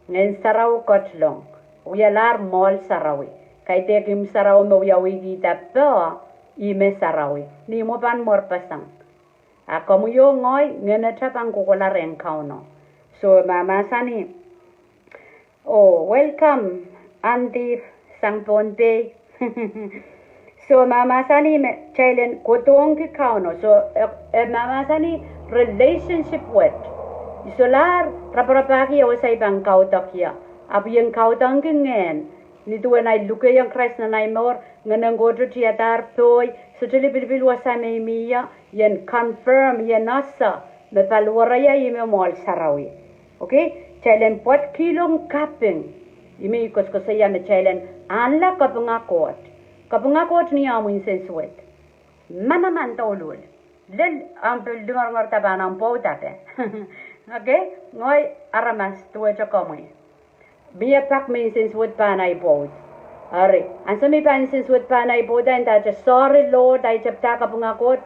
Ngehn Sarawi ketilong, wialahr mwoahl sarawi. Kaidehk imw sarawi me wiawihkihda poh, ih me sarawi. Ni mwo pahn mwerpeseng. A komwi oh ngehi, ngeneta pahn kohkohla rehn Kauno. So, mahmahsanih, oh, welcome, Auntie sang Pohnpei. So, mahmahsanih me kitail en kohdohngki Kauno. So, e, e mahmahsanih relationship wet. I solahr raparapahki ia wasa I pahn kaudokia. Ahpw I en kaudoangki ngehn. Ni duwen ahi lukehiong Krais nan ahi mour, Ngehnen Koht tiadahr pohi, sohte lipilipil wasa me I mih ie, I en confirm, I en ese me paliwarail ih me mwoahl sarawi. Okay? Kitail en pwedkihlong kaping. Ih me I koasokoasoia me kitail en ahnla kapinga Koht. Kapinga Koht ni omw nsensuwed. Manaman douluhl. Lel omw pil lingeringer da pahn omw pwoudape. Okay? Ngehi aramas duwehte komwi. Mie pak me nsensuwed pahn ahi pwoud. Eri, ansou me I pahn nsensuwed pahn ahi pwoud, I ndahte, sorry Lord, ahi tepda kapinga Koht,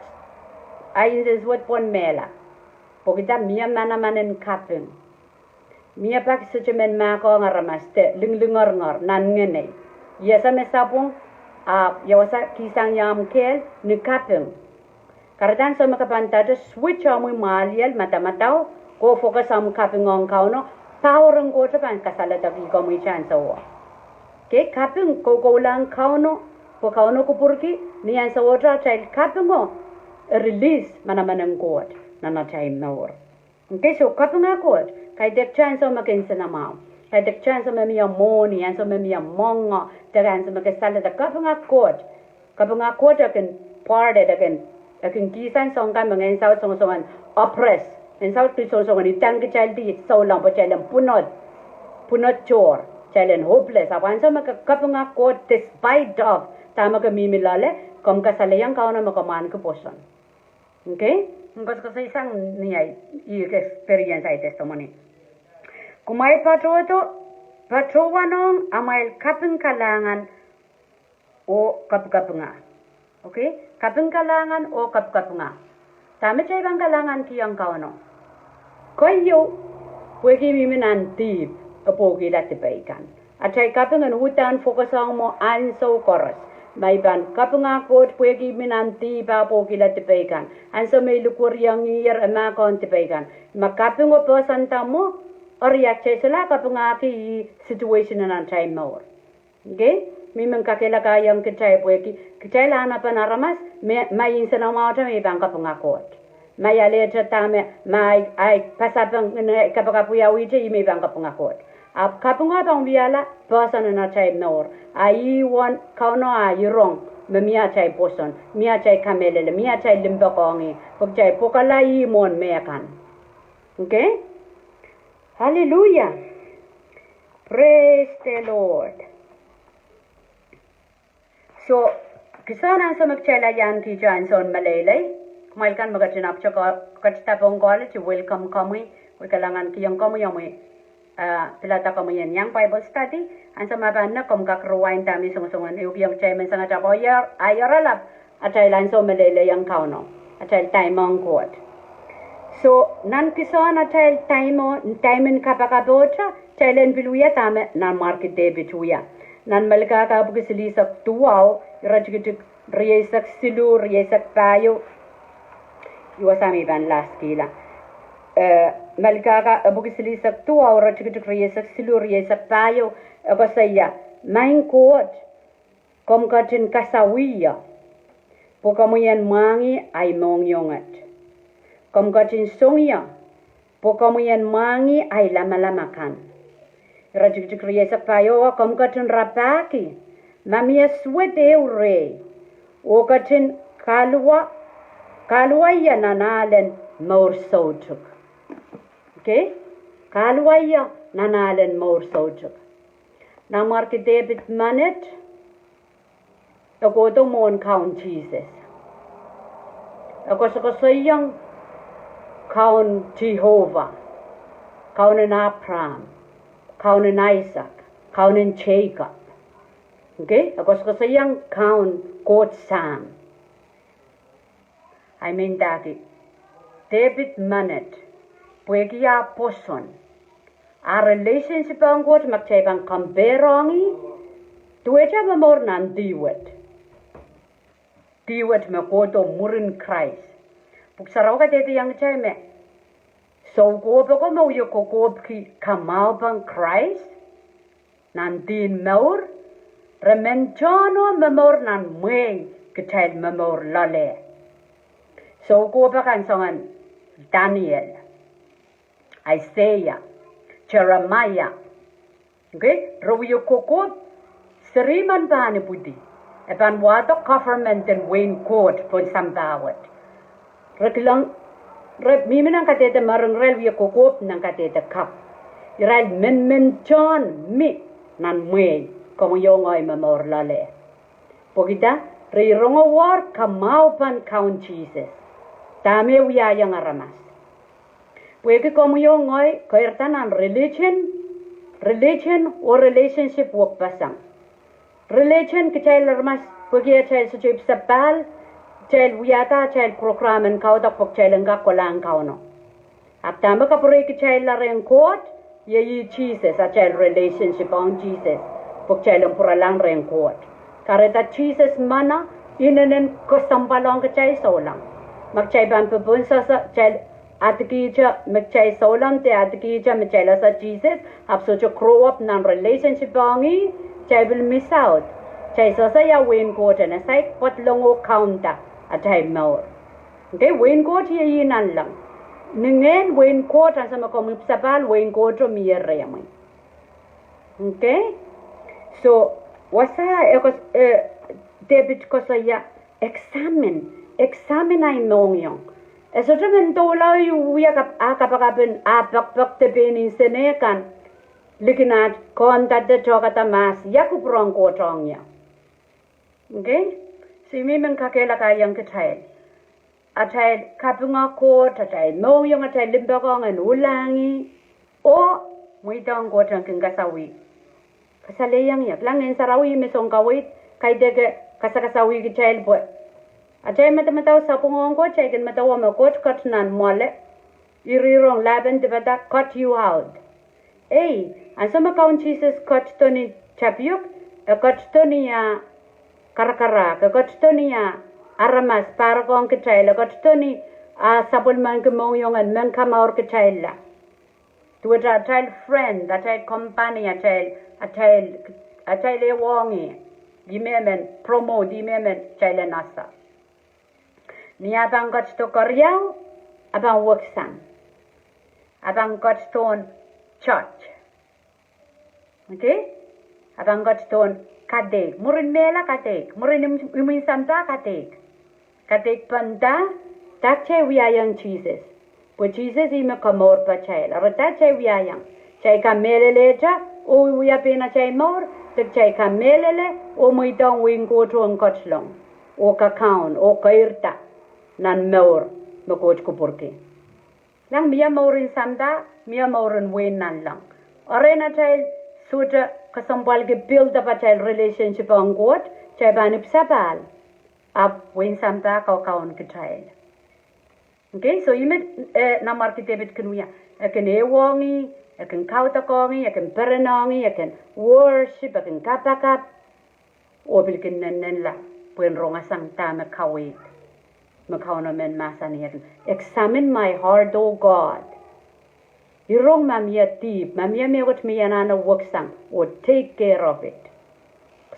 ahi nsensuwed pwon mehla. Pwehki da? Mie manaman en kaping. Mie pak sohte men mahkohng aramas de linglingorngor nan ngenei. Ih ese me sapwung, ahpw ia wasa kihsang ia omw kehl? Ni kaping. Kahrehda ansou me ke pahn dahte switch omwi mwahliel madamadau, ke focus omw kaping ong Kauno, power en Koht pahn kasaledekih komwi ansouo. Ke kaping kokoulahng Kauno, pwe Kauno kupwurki, ni ansouo atail kapingo, e release manaman en Koht nan atail mour. Okay, so kapinga Koht, kaidehkte ansou me ke nsenamwahu, kaidehkte ansou me mie mwohni, ansou me mie mwongo, de ansou me ke saledek, kapinga Koht. Kapinga Koht e kin part, e kin, e kin kihsang soang kan me ngehn saut songosongen oppress, ngehn saut kin songosongen idang kitail di souleng pwe kitail en pwunod, pwunod tohr, kitail en hopeless. Ahpw ansou me ke kapinga Koht despite of dahme ke mihmi loale, komw kasalehiong Kauno me komw ahneki pwoson. Okay? Koasoakoasoisang ni ahi, I experience ahi testimony. Kumwail patohdo, patohwanohng amwail kaping kalahngan oh kapikapinga. Okay? Kaping kalahngan oh kapikapinga. Dahme kitail pahn kalahngankihong Kauno? Keieu, pwehki mihmi nan dihp, e pwokihla dipei kan. Atail kaping en uhdahn focus ong mwo ansou koaros. Ma I pahn kapinga Koht pwehki mihmi nan dihp, e pwokihla dipei kan. Ansou me I likwerihongiher, e mahkohng dipei kan. Ma kapingo pwoson da mwo, eri kitail solahr kapingahki ih situation en atail mour. Okay? Mihmi kakehlakaiong kitail pwehki kitail anahnepen aramas, me, ma I nsenamwahute me I pahn kapinga Koht. Ma I alehte dahme, ma ahi, ahi pasapeng, nge, kapakap wiawihte, I me I pahn kapinga Koht. Ahpw kapingo pahn wiahla pwoson en atail mour. A ih uwen Kauno a irong me mie atail pwoson, mie atail kamehlele, mie atail limpoak ong ih, pwe kitail pwokala ih mwohn mehkan. Okay? Hallelujah. Praise the Lord. So, kisohn ansou me kitail iang kihte ansoun meleilei, kumwail kan me ketin ahpwte ko-, ketida pohn college, I welcome komwi, I kalahngankihong komwi omwi, ah, pilada komwi en iang Bible study, ansou me pahn nek komw kak rewind dahme I songosongen ehukihong kitail menseng, ahpw ahi oaralap atail ansou meleilei ong Kauno, atail time ong Koht. So, nan kisohn atail time o, time en kapakapohte, kitail en pil wia dahme Nanmwarki Depit wia. Nan Melkahka epwiki silihsek duwau, iretikitik rieisek siluh, rieisek pahieu, I wasa me I pahn last kihla. Eh, Melkahka epwiki silihsek duwau, iretikitik rieisek siluh, rieisek pahieu, e koasoia, Maing Koht, komw ketin kasawih ie, pwe komwi en mwahngih ahi mohngiong wet. Komw ketin song ie, pwe komwi en mwahngih ahi lamalam akan. Iretikitik rieisek pahieu, oh komw ketin rapahki ma mie suwed ehu rehi, oh ketin kahluwa, kahluwa ie nan ahlen mour soutuk. Okay? Kahluwa ie nan ahlen mour soutuk. Nanmwarki Depit menet, e kohdo mwohn Kaun Sises. E koasokoasoiong Kaun Sehova, Kaun en Apraam, Kaun en Aisak, Kaun en Seikop. Okay? E koasokoasoiong Kaun Koht Sahm. Ahi mendahki, Depit menet, pwehki ah pwoson, ah relationship ong Koht, ma kitail pahn compare ong ih, duwehte momour nan dih wet. Dih wet me kohdo mwurin Krais. Pwuhk Sarawi kadehdehiong kitail me soukohp ako me wie kokohpki kamwahupen Krais nan dihn mour, re men tohno momour nan mwehi kitail momour loale. Soukohp akan soangen Daniel, Aiseia, Seremaia. Okay, re wie kokohp, seri men pahn ipwidi, e pahn wahdo government en wehin Koht pohn sampah wet. Re kilang, re mihmi nan kadehde mering, irail wie kokohp nan kadehde kapw. Irail menmentohn mi nan mwehi, komwi oh ngehi momour loale. Pwehki dah? Re rongamwahuier kamwahupen Kaun Sises. Dahme wiahiong aramas? Pwehki komwi oh ngehi keirda nan religion, religion oh relationship wekpeseng. Religion, kitail aramas, pwehki atail sohte ipwsapahl, kitail wiahda atail program en kaudok pwe kitail en kak kolahng Kauno. Ahpw dahme kapwurei kitail loale rehn Koht? Iei Sises, atail relationship ong Sises, pwe kitail en pwuralahng rehn Koht. Kahrehda Sises mwohn inenen kesempwal ong kitail souleng. Ma kitail pahn popohn sehse, kitail adikihte me kitail souleng de adikihte me kitail ese Sises, ahpw sohte grow up nan relationship ong ih, kitail pil miss out. Kitail sehse ia wehin Koht en, e saik pwoat long oh kaunda atail mour. Okay, wehin Koht iei ih nanleng. Ni ngehn wehin Koht, ansou me komw ipwsapahl, wehin Koht mie rehmwi. Okay? So, wasa e kos-, eh, Depit koasoia, examine, examine ahi mohngiong. E sohte men doula oh wia kap-, ah kapakap en, ah pekpek de pein insenei kan, likin ah kondahte tohkada mahs, ia kupwur en Koht ong ie. Okay? So, I men kakehlakaiong kitail. Atail kapinga Koht, atail mohngiong, atail limpoak ong en ulahng ih, oh mweidohng Koht en kin kasawih. Kasalehiong ie, kilang Ngehn Sarawi me soun kaweid, kaidehk kasakasawih kitail pwe atail madamadau sapwung ong Koht, kitail kin medewe me Koht ket nan mwoale, ih rong lahpen dipata, cut you out. Ei, ansou me Kaun Sises ketido ni tapio, e ketido ni ah karakarahk, e ketido ni ah aramas pahrek ong kitail, e ketido ni ah sapwellimaniki mohngiong en men kamour kitailla. Duwehte atail friend, atail company, atail, atail, atail ehuong ih, ih me men promote, ih me men kitail en ese. Ni ah pahn ketido keriau, ah pahn weksang. Ah pahn ketidohn church. Okay? Ah pahn ketidohn kadeik. Mwurin mehla kadeik. Mwurin im-, imwin sampah kadeik. Kadeik pahn dah, dah kitail wiahiong Sises. Pwe Sises ih me komourpatail. Eri dah kitail wiahiong. Kitail kamehlelehte, oh wia pein atail mour, de kitail kamehlele, oh mweidohng wehin Koht en ketlong, oh kakaun, oh keirda nan mour me Koht kupwurki. Lang mie mouren sampah, mie mouren wehin nanleng. Eri ni atail sohte kesempwalki build up atail relationship ong Koht, kitail pahn ipwsapahl. Ahpw wehin sampah kakaun kitail. Okay, so ih me, eh, nanmwarki Depit kin wia. E kin ehuong ih, e kin kaudokiong ih, e kin perenong ih, e kin worship, e kin kapakap. Oh pil kin nennenla, pwehn rongasang dahme kaweid. Me Kauno men mahsanih, examine my heart, O God. Ih rong ma mie dihp, ma mie mehkot me I anahne weksang, oh take care of it.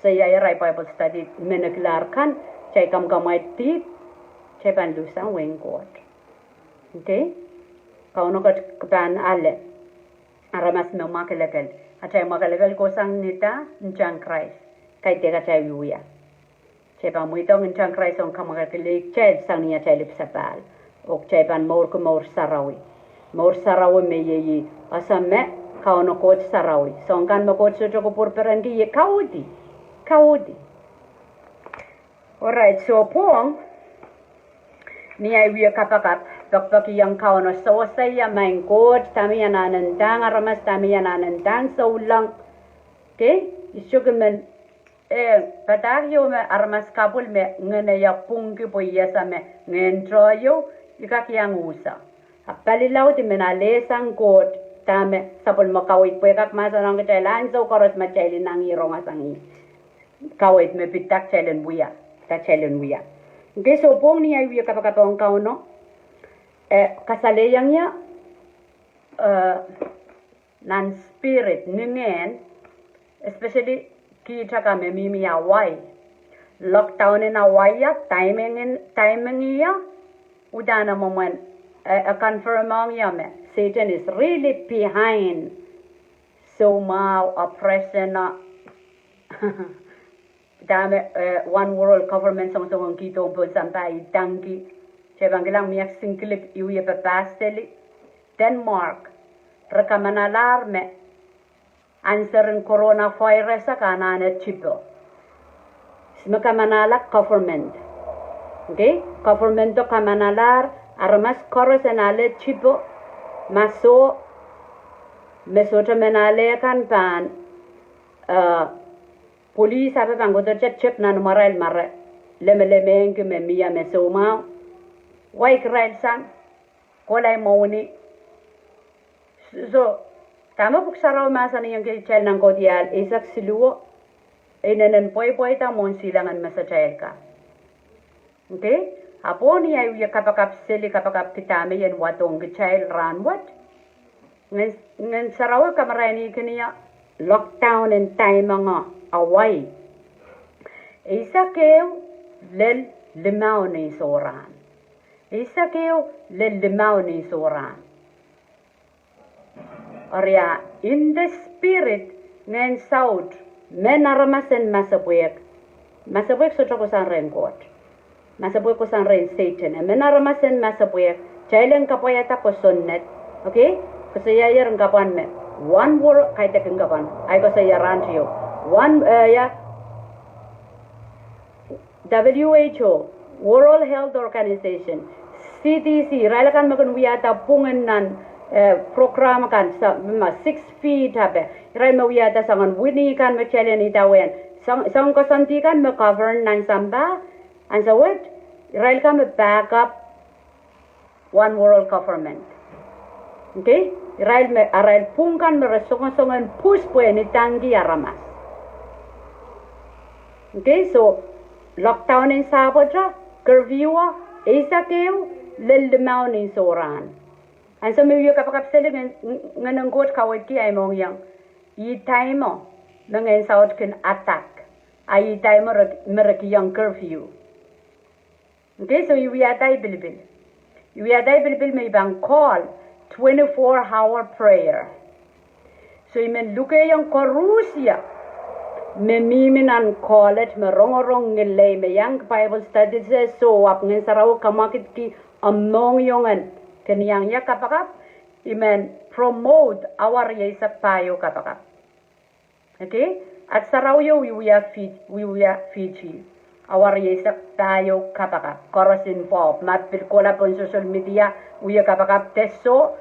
So ia irail Bible study me nekilahr kan, kitail kamwakamwaid dihp, kitail pahn luhsang wehin Koht. Okay? Kauno ket pahn ale aramas me mwakelekel. Atail mwakelekel kohsang ni dah? Ntahn Krais. Kaidehk atail wiewia. Kitail pahn mweidohng ntahn Krais en kamwakelekei kitail sang ni atail ipwsapahl. Oh kitail pahn mourki mour sarawi. Mour sarawi me iei, ese me Kauno Koht sarawi. Soahng kan me Koht sohte kupwur perenki, iei kauhdi. Kauhdi. Alright, so pwong, ni ahi wie kapakap, pekpekihong Kauno, sewese ia maing Koht, dahme I anahne ndahng aramas, dahme I anahne ndahng souleng. Okay? I sohte kin men, eh, padahk ieu me aramas kapwil me ngehn ie pwungki pwe I ese me ngehn toh ieu, I kak iang uso. Ahpw palilaud I men alehsang Koht, dahme sapwellime kaweid pwe e kak mahsanihong kitail ansou koaros ma kitail inangih rongasangih. Kaweid me pid dah kitail en wia, dah kitail en wia. Okay, so pwong ni ahi wie kapakap ong Kauno, eh, kasalehiong ie, eh, nan spirit, ni ngehn, especially kihda ka me mihmi Hawaii. Lockdown en Hawaii, timing en, timing ie, uhdahn mwomwen, eh, eh, confirm ong ie me Satan is really behind soumwahu, oppression, uh, dahme, eh, one world government songosong kihdo pohn sampah idangki. Kitail pahn kilang mie singlip I wie papah seli. Denmark, re kamanalahr me answer en coronavirus ka anahne tipo. Ihs me kamanala? Government. Okay? Government o kamanalahr, aramas koaros en ale tipo, ma soh, me sohte men ale kan pahn, eh, police ahpw pahn kohdohte tep nan imwarail ma re lemelemehngki me mie me soumwahu. Waikirail sang, kohla mwohni. So, Dahme Pwuhk Sarawi mahsanihong kitail nan Kaudiahl eisek siluh, e inenen pweipweida mwohn silangin mesatail ka. Okay? Ahpw ni ahi wia kapakap seli, kapakap kitail me ien wadohng kitail rahnwet. Ngehn, Ngehn Sarawi kamarainihkin ie lockdown en time ong Hawaii. Eisek ehu lel limau ni sohrahn. Eisek ehu lel limau ni sohrahn. Eri in the spirit, ngehn saut, mehn aramas en masepwehk. Masepwehk sohte kohsang rehn Koht. Masepwehk kohsang rehn Sehdan. E mehn aramas en masepwehk, kitail en kapwaiada kosonned. Okay? Koasoiaier en kapwan me one world, kaidehkin kapwan. Ahi koasoia rahn ehu. One, eh, ia, W H O, World Health Organization, C D C, irail akan me kin wiahda pwungen nan, eh, program akan, sa-, me six feet ape. Irail me wiahda soangen wini kan me kitail en idawehn. Soang-, soangen koasoandi kan me govern nan sampah, ansou wet, irail kan me back up one world government. Okay? Irail me, arail pwung kan me re songosong en pwus pwe en idangki aramas. Okay, so lockdown en Sahpwete, curfew, eisek ehu lel limau ni sohrahn. Ansou me wia kapakap seli, Ngehn, Ngehn en Koht kaweidki ahi mohngiong. Ih time o me ngehn saut kin attack. A ih time o re, me re kihong curfew. Okay, so I wiahda ahi pilipil. I wiahda ahi pilipil me I pahn call twenty-four hour prayer. So I men lukehiong koarusie me mihmi nan call et, me rongorong ngihl lei, me iang Bible study se, so ahpw Ngehn Sarawi kamwakidki omw mohngiong en kin iang ie kapakap, I men promote awa rieisek pahieu kapakap. Okay? At sarawio wiewia Fiji, wiewia Fiji. Awa rieisek pahieu kapakap. Koaros involve. Ma pil kohla pohn social media, wia kapakap de soh,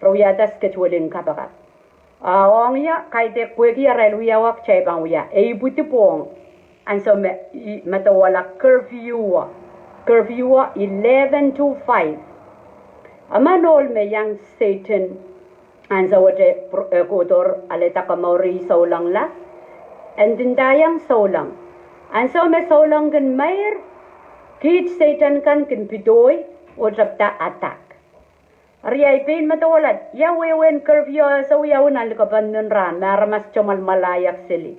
re wiahda schedule en kapakap. A ong ie, kaidehk pwehki arail wiawi kitail pahn wia. E ipwidi pwong. Ansou me I medewehla curfew, curfew eleven to five. Emen ohl me iang Sehdan ansou wet, eh, kohdohr alehda komour ih soulengla. En ndinda iang souleng. Ansou me souleng kin meir, kiht Sehdan kan kin pidohi, oh tepda attack. Eri ahi pein medewehla, ia wehwehn curfew, e sewese wiawi nan likepen nin rahn, me aramas tomwalmwalahiek seli.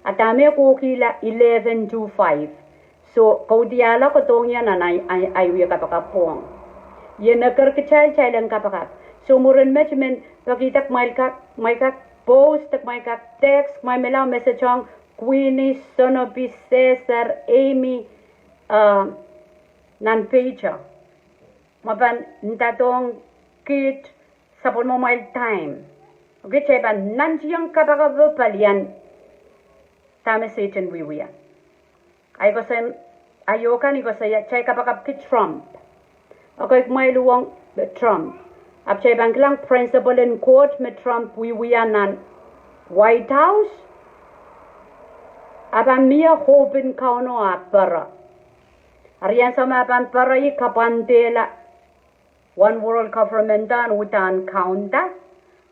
A dahme kohkihla eleven to five. So, kaudiahl kodohng ie nan ahi, ahi, ahi wia kapakap pwong. Ien eker kitail, kitail en kapakap. So, mwurin met I men pekihda kumwail kak, kumwail kak post, kumwail kak text, kumwail men lao message ong Queenie, Sonopi, Cesar, Amy, uh, nan page o. Ma pahn ndadohng kiht sapwellimamwail time. Okay, kitail pahn nantihong kapakap oh palian dahme Sehdan wiewia. Ahi koasoia, ahi kan I koasoia, kitail kapakapki Trump. Okay, kumwail uhwong Trump. Ahpw kitail pahn kilang principle en Koht me Trump wiewia nan White House. A pahn mie hope en Kauno a pere. Eri ansou me a pahn pere, I kapwandehla one world government en uhdahn kaunda.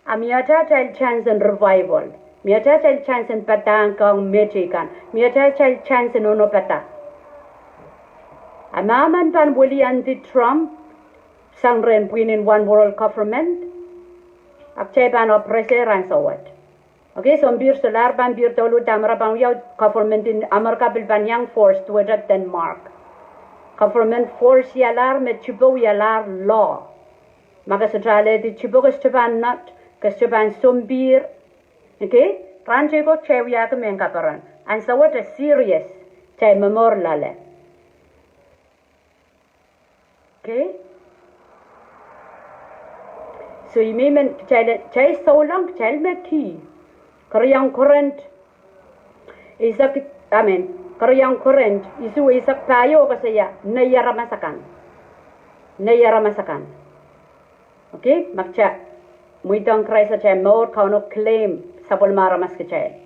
A mie atail chance en revival. Mie atail chance en padahk ong mehteikan. Mie atail chance en onopada. A ma emen pahn weliandi Trump sang rehn pwihn en one world government, a kitail pahn oppress-er ansou wet. Okay, sounpihr solahr pahn pihr douluhl dahme re pahn wia, government en Amerika pil pahn iang force duwehte Denmark. Government force-ialahr me tipou, ialahr law. Ma ke sohte alehdi tipou, ke sohte pahn nat, ke sohte pahn sounpihr. Okay, rahn teiko kitail wiahki mehn kaperen. Ansou wet e serious, kitail momour loale. Okay? So I men, kitail, kitail souleng, kitail me kih. Keriau Korint, eisek, I mean, keriau Korint, isuh eisek pahieu koasoia, nei aramas akan. Nei aramas akan. Okay? Ma kitail mweidohng Krais atail mour, Kauno claim sapwellime aramas kitail.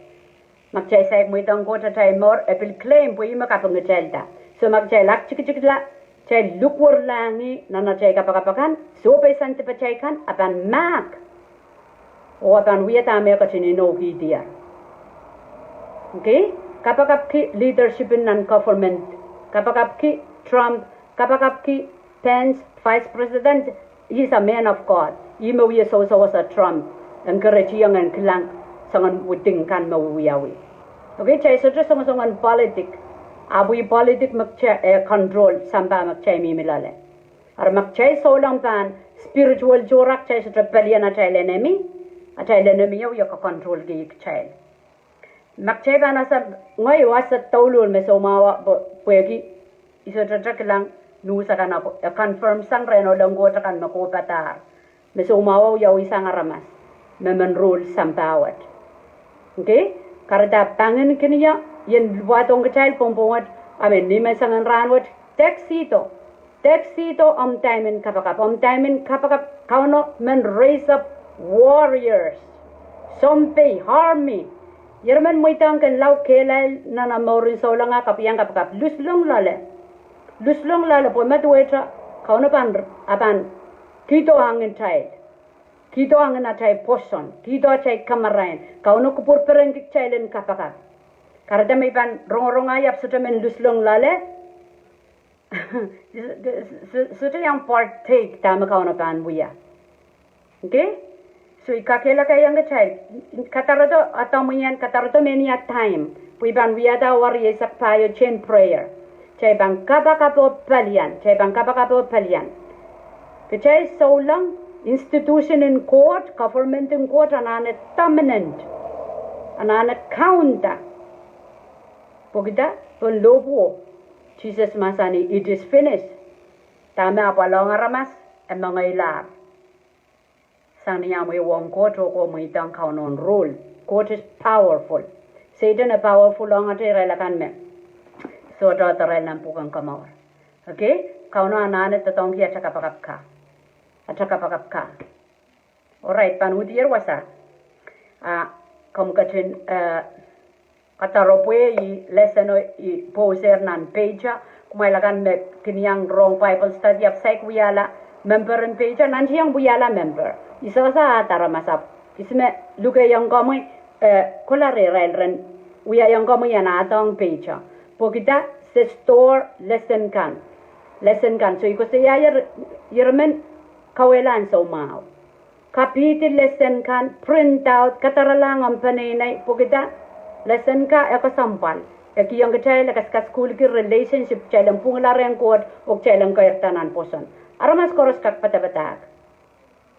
Ma kitail saik mweidohng Koht atail mour, e pil claim pwe ih me kapingkitailda. So ma kitail aktikitikla, kitail likwerlahng ih nan atail kapakap akan, sohpeisang dipatail kan, a pahn mahk. Oh e pahn wia dahme e ketin inoukihdier. Okay? Kapakapki leadership en nan government. Kapakapki Trump, kapakapki Pence, Vice President, he is a man of God. Ih me wia sewese Trump, en keretiong en kilang soangen wuding kan me wiawi. Okay, kitail sohte songosong en politic. Ahpw ih politic me kitail, eh, control sampah me kitail mihmi loale. Eri ma kitail souleng pahn spiritual tohra, kitail sohte pelian atail enemy, atail enemy o wia ke controlki kitail. Ma kitail pahn ese, ngehi ese douluhl me soumwahu pwe, pwehki I sohte kilang news akan, ahpw e confirm sang rehn ohl en Koht akan me kohpadahr me soumwahu wiawi sang aramas me men rule sampah wet. Okay? Kahrehda pangin kin ie, ien wadohng kitail pwongpwong wet, I mean, ni men sang en rahn wet, tuxedo. Tuxedo, omw time en kapakap, omw time en kapakap, Kauno men raise up warriors. Sounpei, army. Ieremen mweidohng ken lao kehlail nan omw mour en souleng, ahpw iang kapakap, luslong loale. Luslong loale pwe medewe te, Kauno pahn, a pahn kihdo angin atail. Kihdo angin atail pwoson, kihdo atail kamarain. Kauno kupwur perenki kitail en kapakap. Kahrehda me I pahn rongorong ahi ahpw sohte men luslong loale. Sohte iang partake dahme Kauno pahn wia. Okay? So I kakehlakaiong kitail, kadarodo adomwien, kadarodo mehnia time, pwe I pahn wiahda wari eisek pahieu chain prayer. Kitail pahn kapakap oh pelian, kitail pahn kapakap oh pelian. Kitail souleng, institution en Koht, government en Koht, anahne dominant, anahne counter. Pwehki dah? Pwe lohpwuo. Sises mahsanih, it is finished. Dahme apwal ong aramas, e mengeilahr. Sang ni omw ehuong Koht oh komw mweidohng Kauno en rule. Koht is powerful. Sehdan e powerful ong irail akan me sohte doarail nan pwuken komour. Okay? Kauno anahne doadoahngki ata kapakap ka. Ata kapakap ka. Alright, pahn uhdier wasa. A, komw ketin, eh, kadaropwe ih lesson o I post er nan page, kumwail akan me kin iang rong Bible study ahpw saik wiahla member en page, nantihong wiahla member. I sehse ahd aramas ahpw I sehse me lukeiong komwi, eh, kohla rehrail ren wiahiong komwi en ahdohng page. Pwehki dah? Se store lesson kan. Lesson kan. So I koasoia ier, ieremen kauwehla ansou mwahu. Kapihdi lesson kan, print out, kadaralahng omw peneinei, pwehki dah? Lesson ka e kesempwal. E kihong kitail, e kas, kasukuhlki relationship kitail en pwungla rehn Koht, oh kitail en keirda nan pwoson. Aramas koaros kak padapadahk.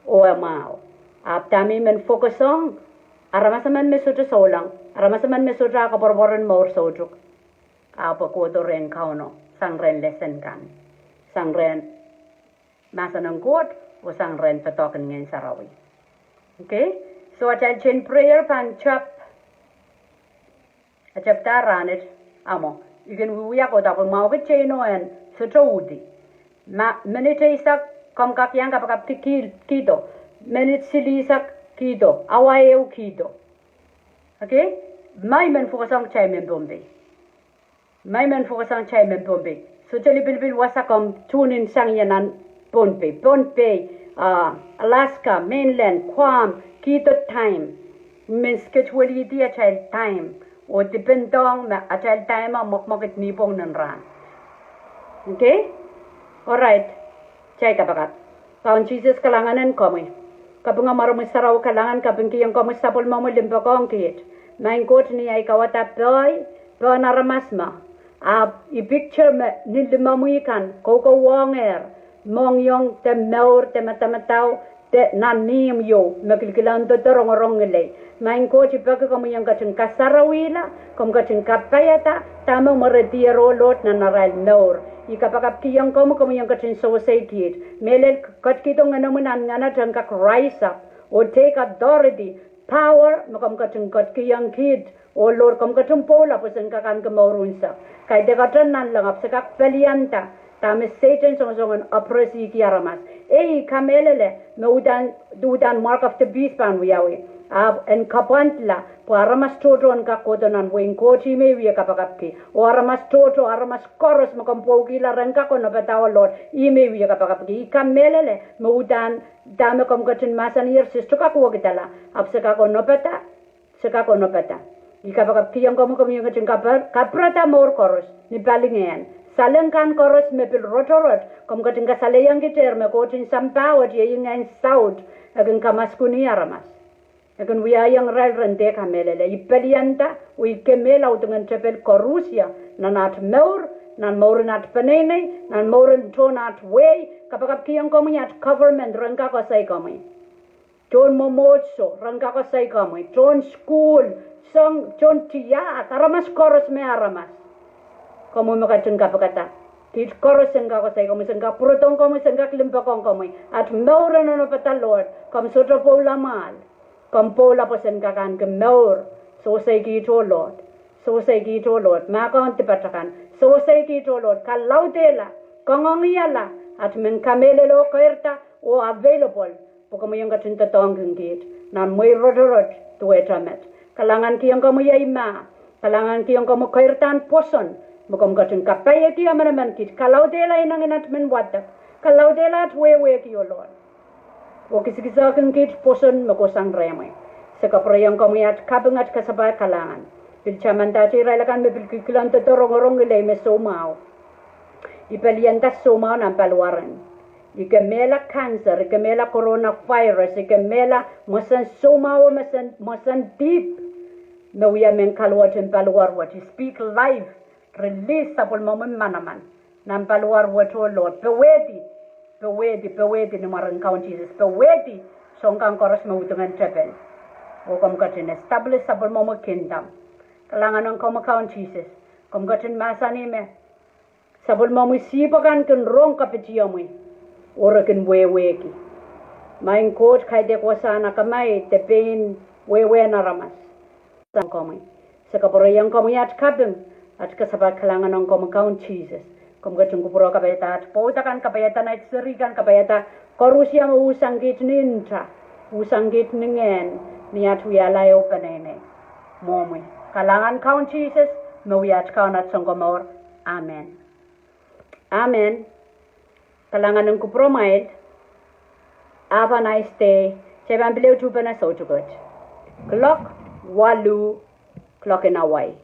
Oh e mwahu. Ahpw dahme I men focus ong, aramas emen me sohte souleng, aramas emen me sohte ah koapworopwor en mour soutuk. Ahpw kohdo rehn Kauno, sang rehn lesson kan. Sang rehn mahsen en Koht, oh sang rehn doadoahk en Ngehn Sarawi. Okay? So atail chain prayer pahn tap, e tapda rahnwet, amwo. I kin wiewia kohdo pwe mwahuki chain o en sohte uhdi. Ma, minit eisek, komw kak iang kapakapki kihdo. Minit silihsek, kihdo. Awa ehu, kihdo. Okay? Ma I men focus ong kitail mehn Pohnpei. Ma I men focus ong kitail mehn Pohnpei. Sohte lipilipil wasa komw tune in sang ie nan Pohnpei. Pohnpei, ah, Alaska, mainland, Guam, kihdo time. I men schedule-ihdi atail time. Oh depend ong me atail time ah mwekmwekid nipwong nan rahn. Okay? Alright. Kitail kapakap. Kaun Sises, kalahngan en komwi. Kaping ahmw Ngehn Sarawi, kalahngan, kapingkihong komwi sapwellimomwi limpoak ong kiht. Maing Koht, ni ahi kauwada pohi, pohn aramas me, ahpw I picture me ni limomwi kan, koukouwohngehr, mohngiong, de mour, de madamadau, de nan ihmw ieu, me kilkilang doadoahk rongorong ngilen. Maing Koht, I peki komwi en ketin kasarawihla, komw ketin kapaiada dahme mweredier, oh Lord, nan arail mour. I kapakapkihong komwi, komwi en ketin sewese kiht. Mehlel ketikihdo Ngenomwi nan ngana en kak rise up, oh take authority, power, me komw ketin ketikihong kiht. Oh Lord, komw ketin pwoula pwe sen kak ahneki mour unsek. Kaidehk ketin nanleng ahpw se kak pelianda dahme Sehdan songosong en oppress-ihki aramas. Ei, kamehlele, me uhdahn, uhdahn mark of the beast pahn wiawi. Ahpw en kapwandla, pwe aramas tohto en kak kohdo nan wehin Koht, ih me I wie kapakapki. Oh aramas tohto, aramas koaros me komw pwoukihla ren kak onopada, oh Lord, ih me I wie kapakapki. I kamehlele me uhdahn dahme komw ketin mahsanier se sohte kak wekidala, ahpw se kak onopada. Se kak onopada. I kapakapkihong komwi, komwi en ketin kaprada mour koaros ni palingehn. Saleng kan koaros me pil rotorot, komw ketin kasalehiong kitail me Koht en sampah wet iei ngehn saut, e kin kamaskunih aramas. E kin wiahiong irail ren deh kamehlele. I pelianda oh I kemehla udingen tepel koarusie, nan at mour, nan mouren at peneinei, nan mouren tohn at wehi, kapakapkihong komwi at government ren kak koasoi komwi. Tohn mwomwohdiso ren kak koasoi komwi, tohn sukuhl, soang, tohn tiahk, aramas koaros me aramas. Komwi me ketin kapikada. Kiht koaros en kak koasoi komwi, sen kak pwurodohng komwi, sen kak limpoakohng komwi. At mour en onopada Lord, komw sohte pwoula mwahl. Komw pwoula pwe sen kak ahneki mour. Sewesei kiht oh Lord. Sewesei kiht oh Lord. Ma ke en dipatakan, sewesei kiht oh Lord. Kalaudehla, kangoangihala, at men kamehlele oh keirda oh available, pwe komwi en ketin doadoahngkin kiht nan mwehi rotorot duwehte met. Kalahngankihong komwi ei mah. Kalahngankihong komwi keirdahn pwoson me komw ketin kapaieki emenemen kiht. Kalaudehla inengen at men wadek. Kalaudehla at wehwehki oh Lord. Oh kisikisehkin kiht pwoson me kohsang rehmwi. Se kapwurehiong komwi at kaping, at kasapahl, kalahngan. Pil tamandahte irail akan me pil kilkilangdodo rongorong ngihl me soumwahu. I pelianda soumwahu nan paliwaren. I kemehla cancer, I kemehla coronavirus, I kemehla mwesen soumwahu, mwesen, mwesen dihp me wia mehn kaluwet en paliwar wet. I speak life, release sapwellimomwi manaman nan paliwar wet oh Lord. Powehdi, powehdi, powehdi ni mwaren Kaun Sises. Powehdi soahng kan koaros me udingen tepel. Oh komw ketin establish sapwellimomwi kingdom. Kalahngan ong komwi Kaun Sises. Komw ketin mahsanih me sapwellimomwi sihpw akan kin rong kapitiomwi oh re kin wehwehki. Maing Koht, kaidehk wasahn akamai de pein wehwehn aramas. Sang komwi. Se kapwurehiong komwi at kaping, at kasapahl, kalahngan ong komwi Kaun Sises. Komw ketin kupwure kapaiada at pwoud akan, kapaiada nait seri kan, kapaiada koarusie me usang kiht ni nta, usang kiht ni ngehn, ni at wiahla ehu peneinei. Mwohmwi. Kalahngan Kaun Sises, me wia at Kaun, at Sounkomour. Amen. Amen. Kalahngan en kupwuromwail. Have a nice day. Kitail pahn pil ehu tuhpene soutik wet. Clock waluh, clock en Hawaii.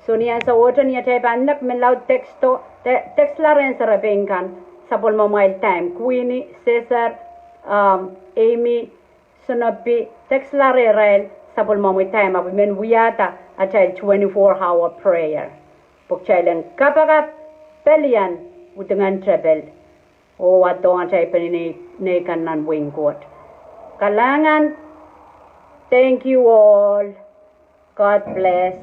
So ni ansou ohte ni atail pahn nek, men laud text, te-, textla rehn serepein kan sapwellimomwail time. Queenie, Cesar, um, Amy, Sonopi, textla rehrail sapwellimomwi time, ahpw I men wiahda atail twenty-four hour prayer. Pwe kitail en kapakap, pelian, udingen tepel, oh wadohng atail peneinei kan nan wehin Koht. Kalahngan. Thank you all. God bless.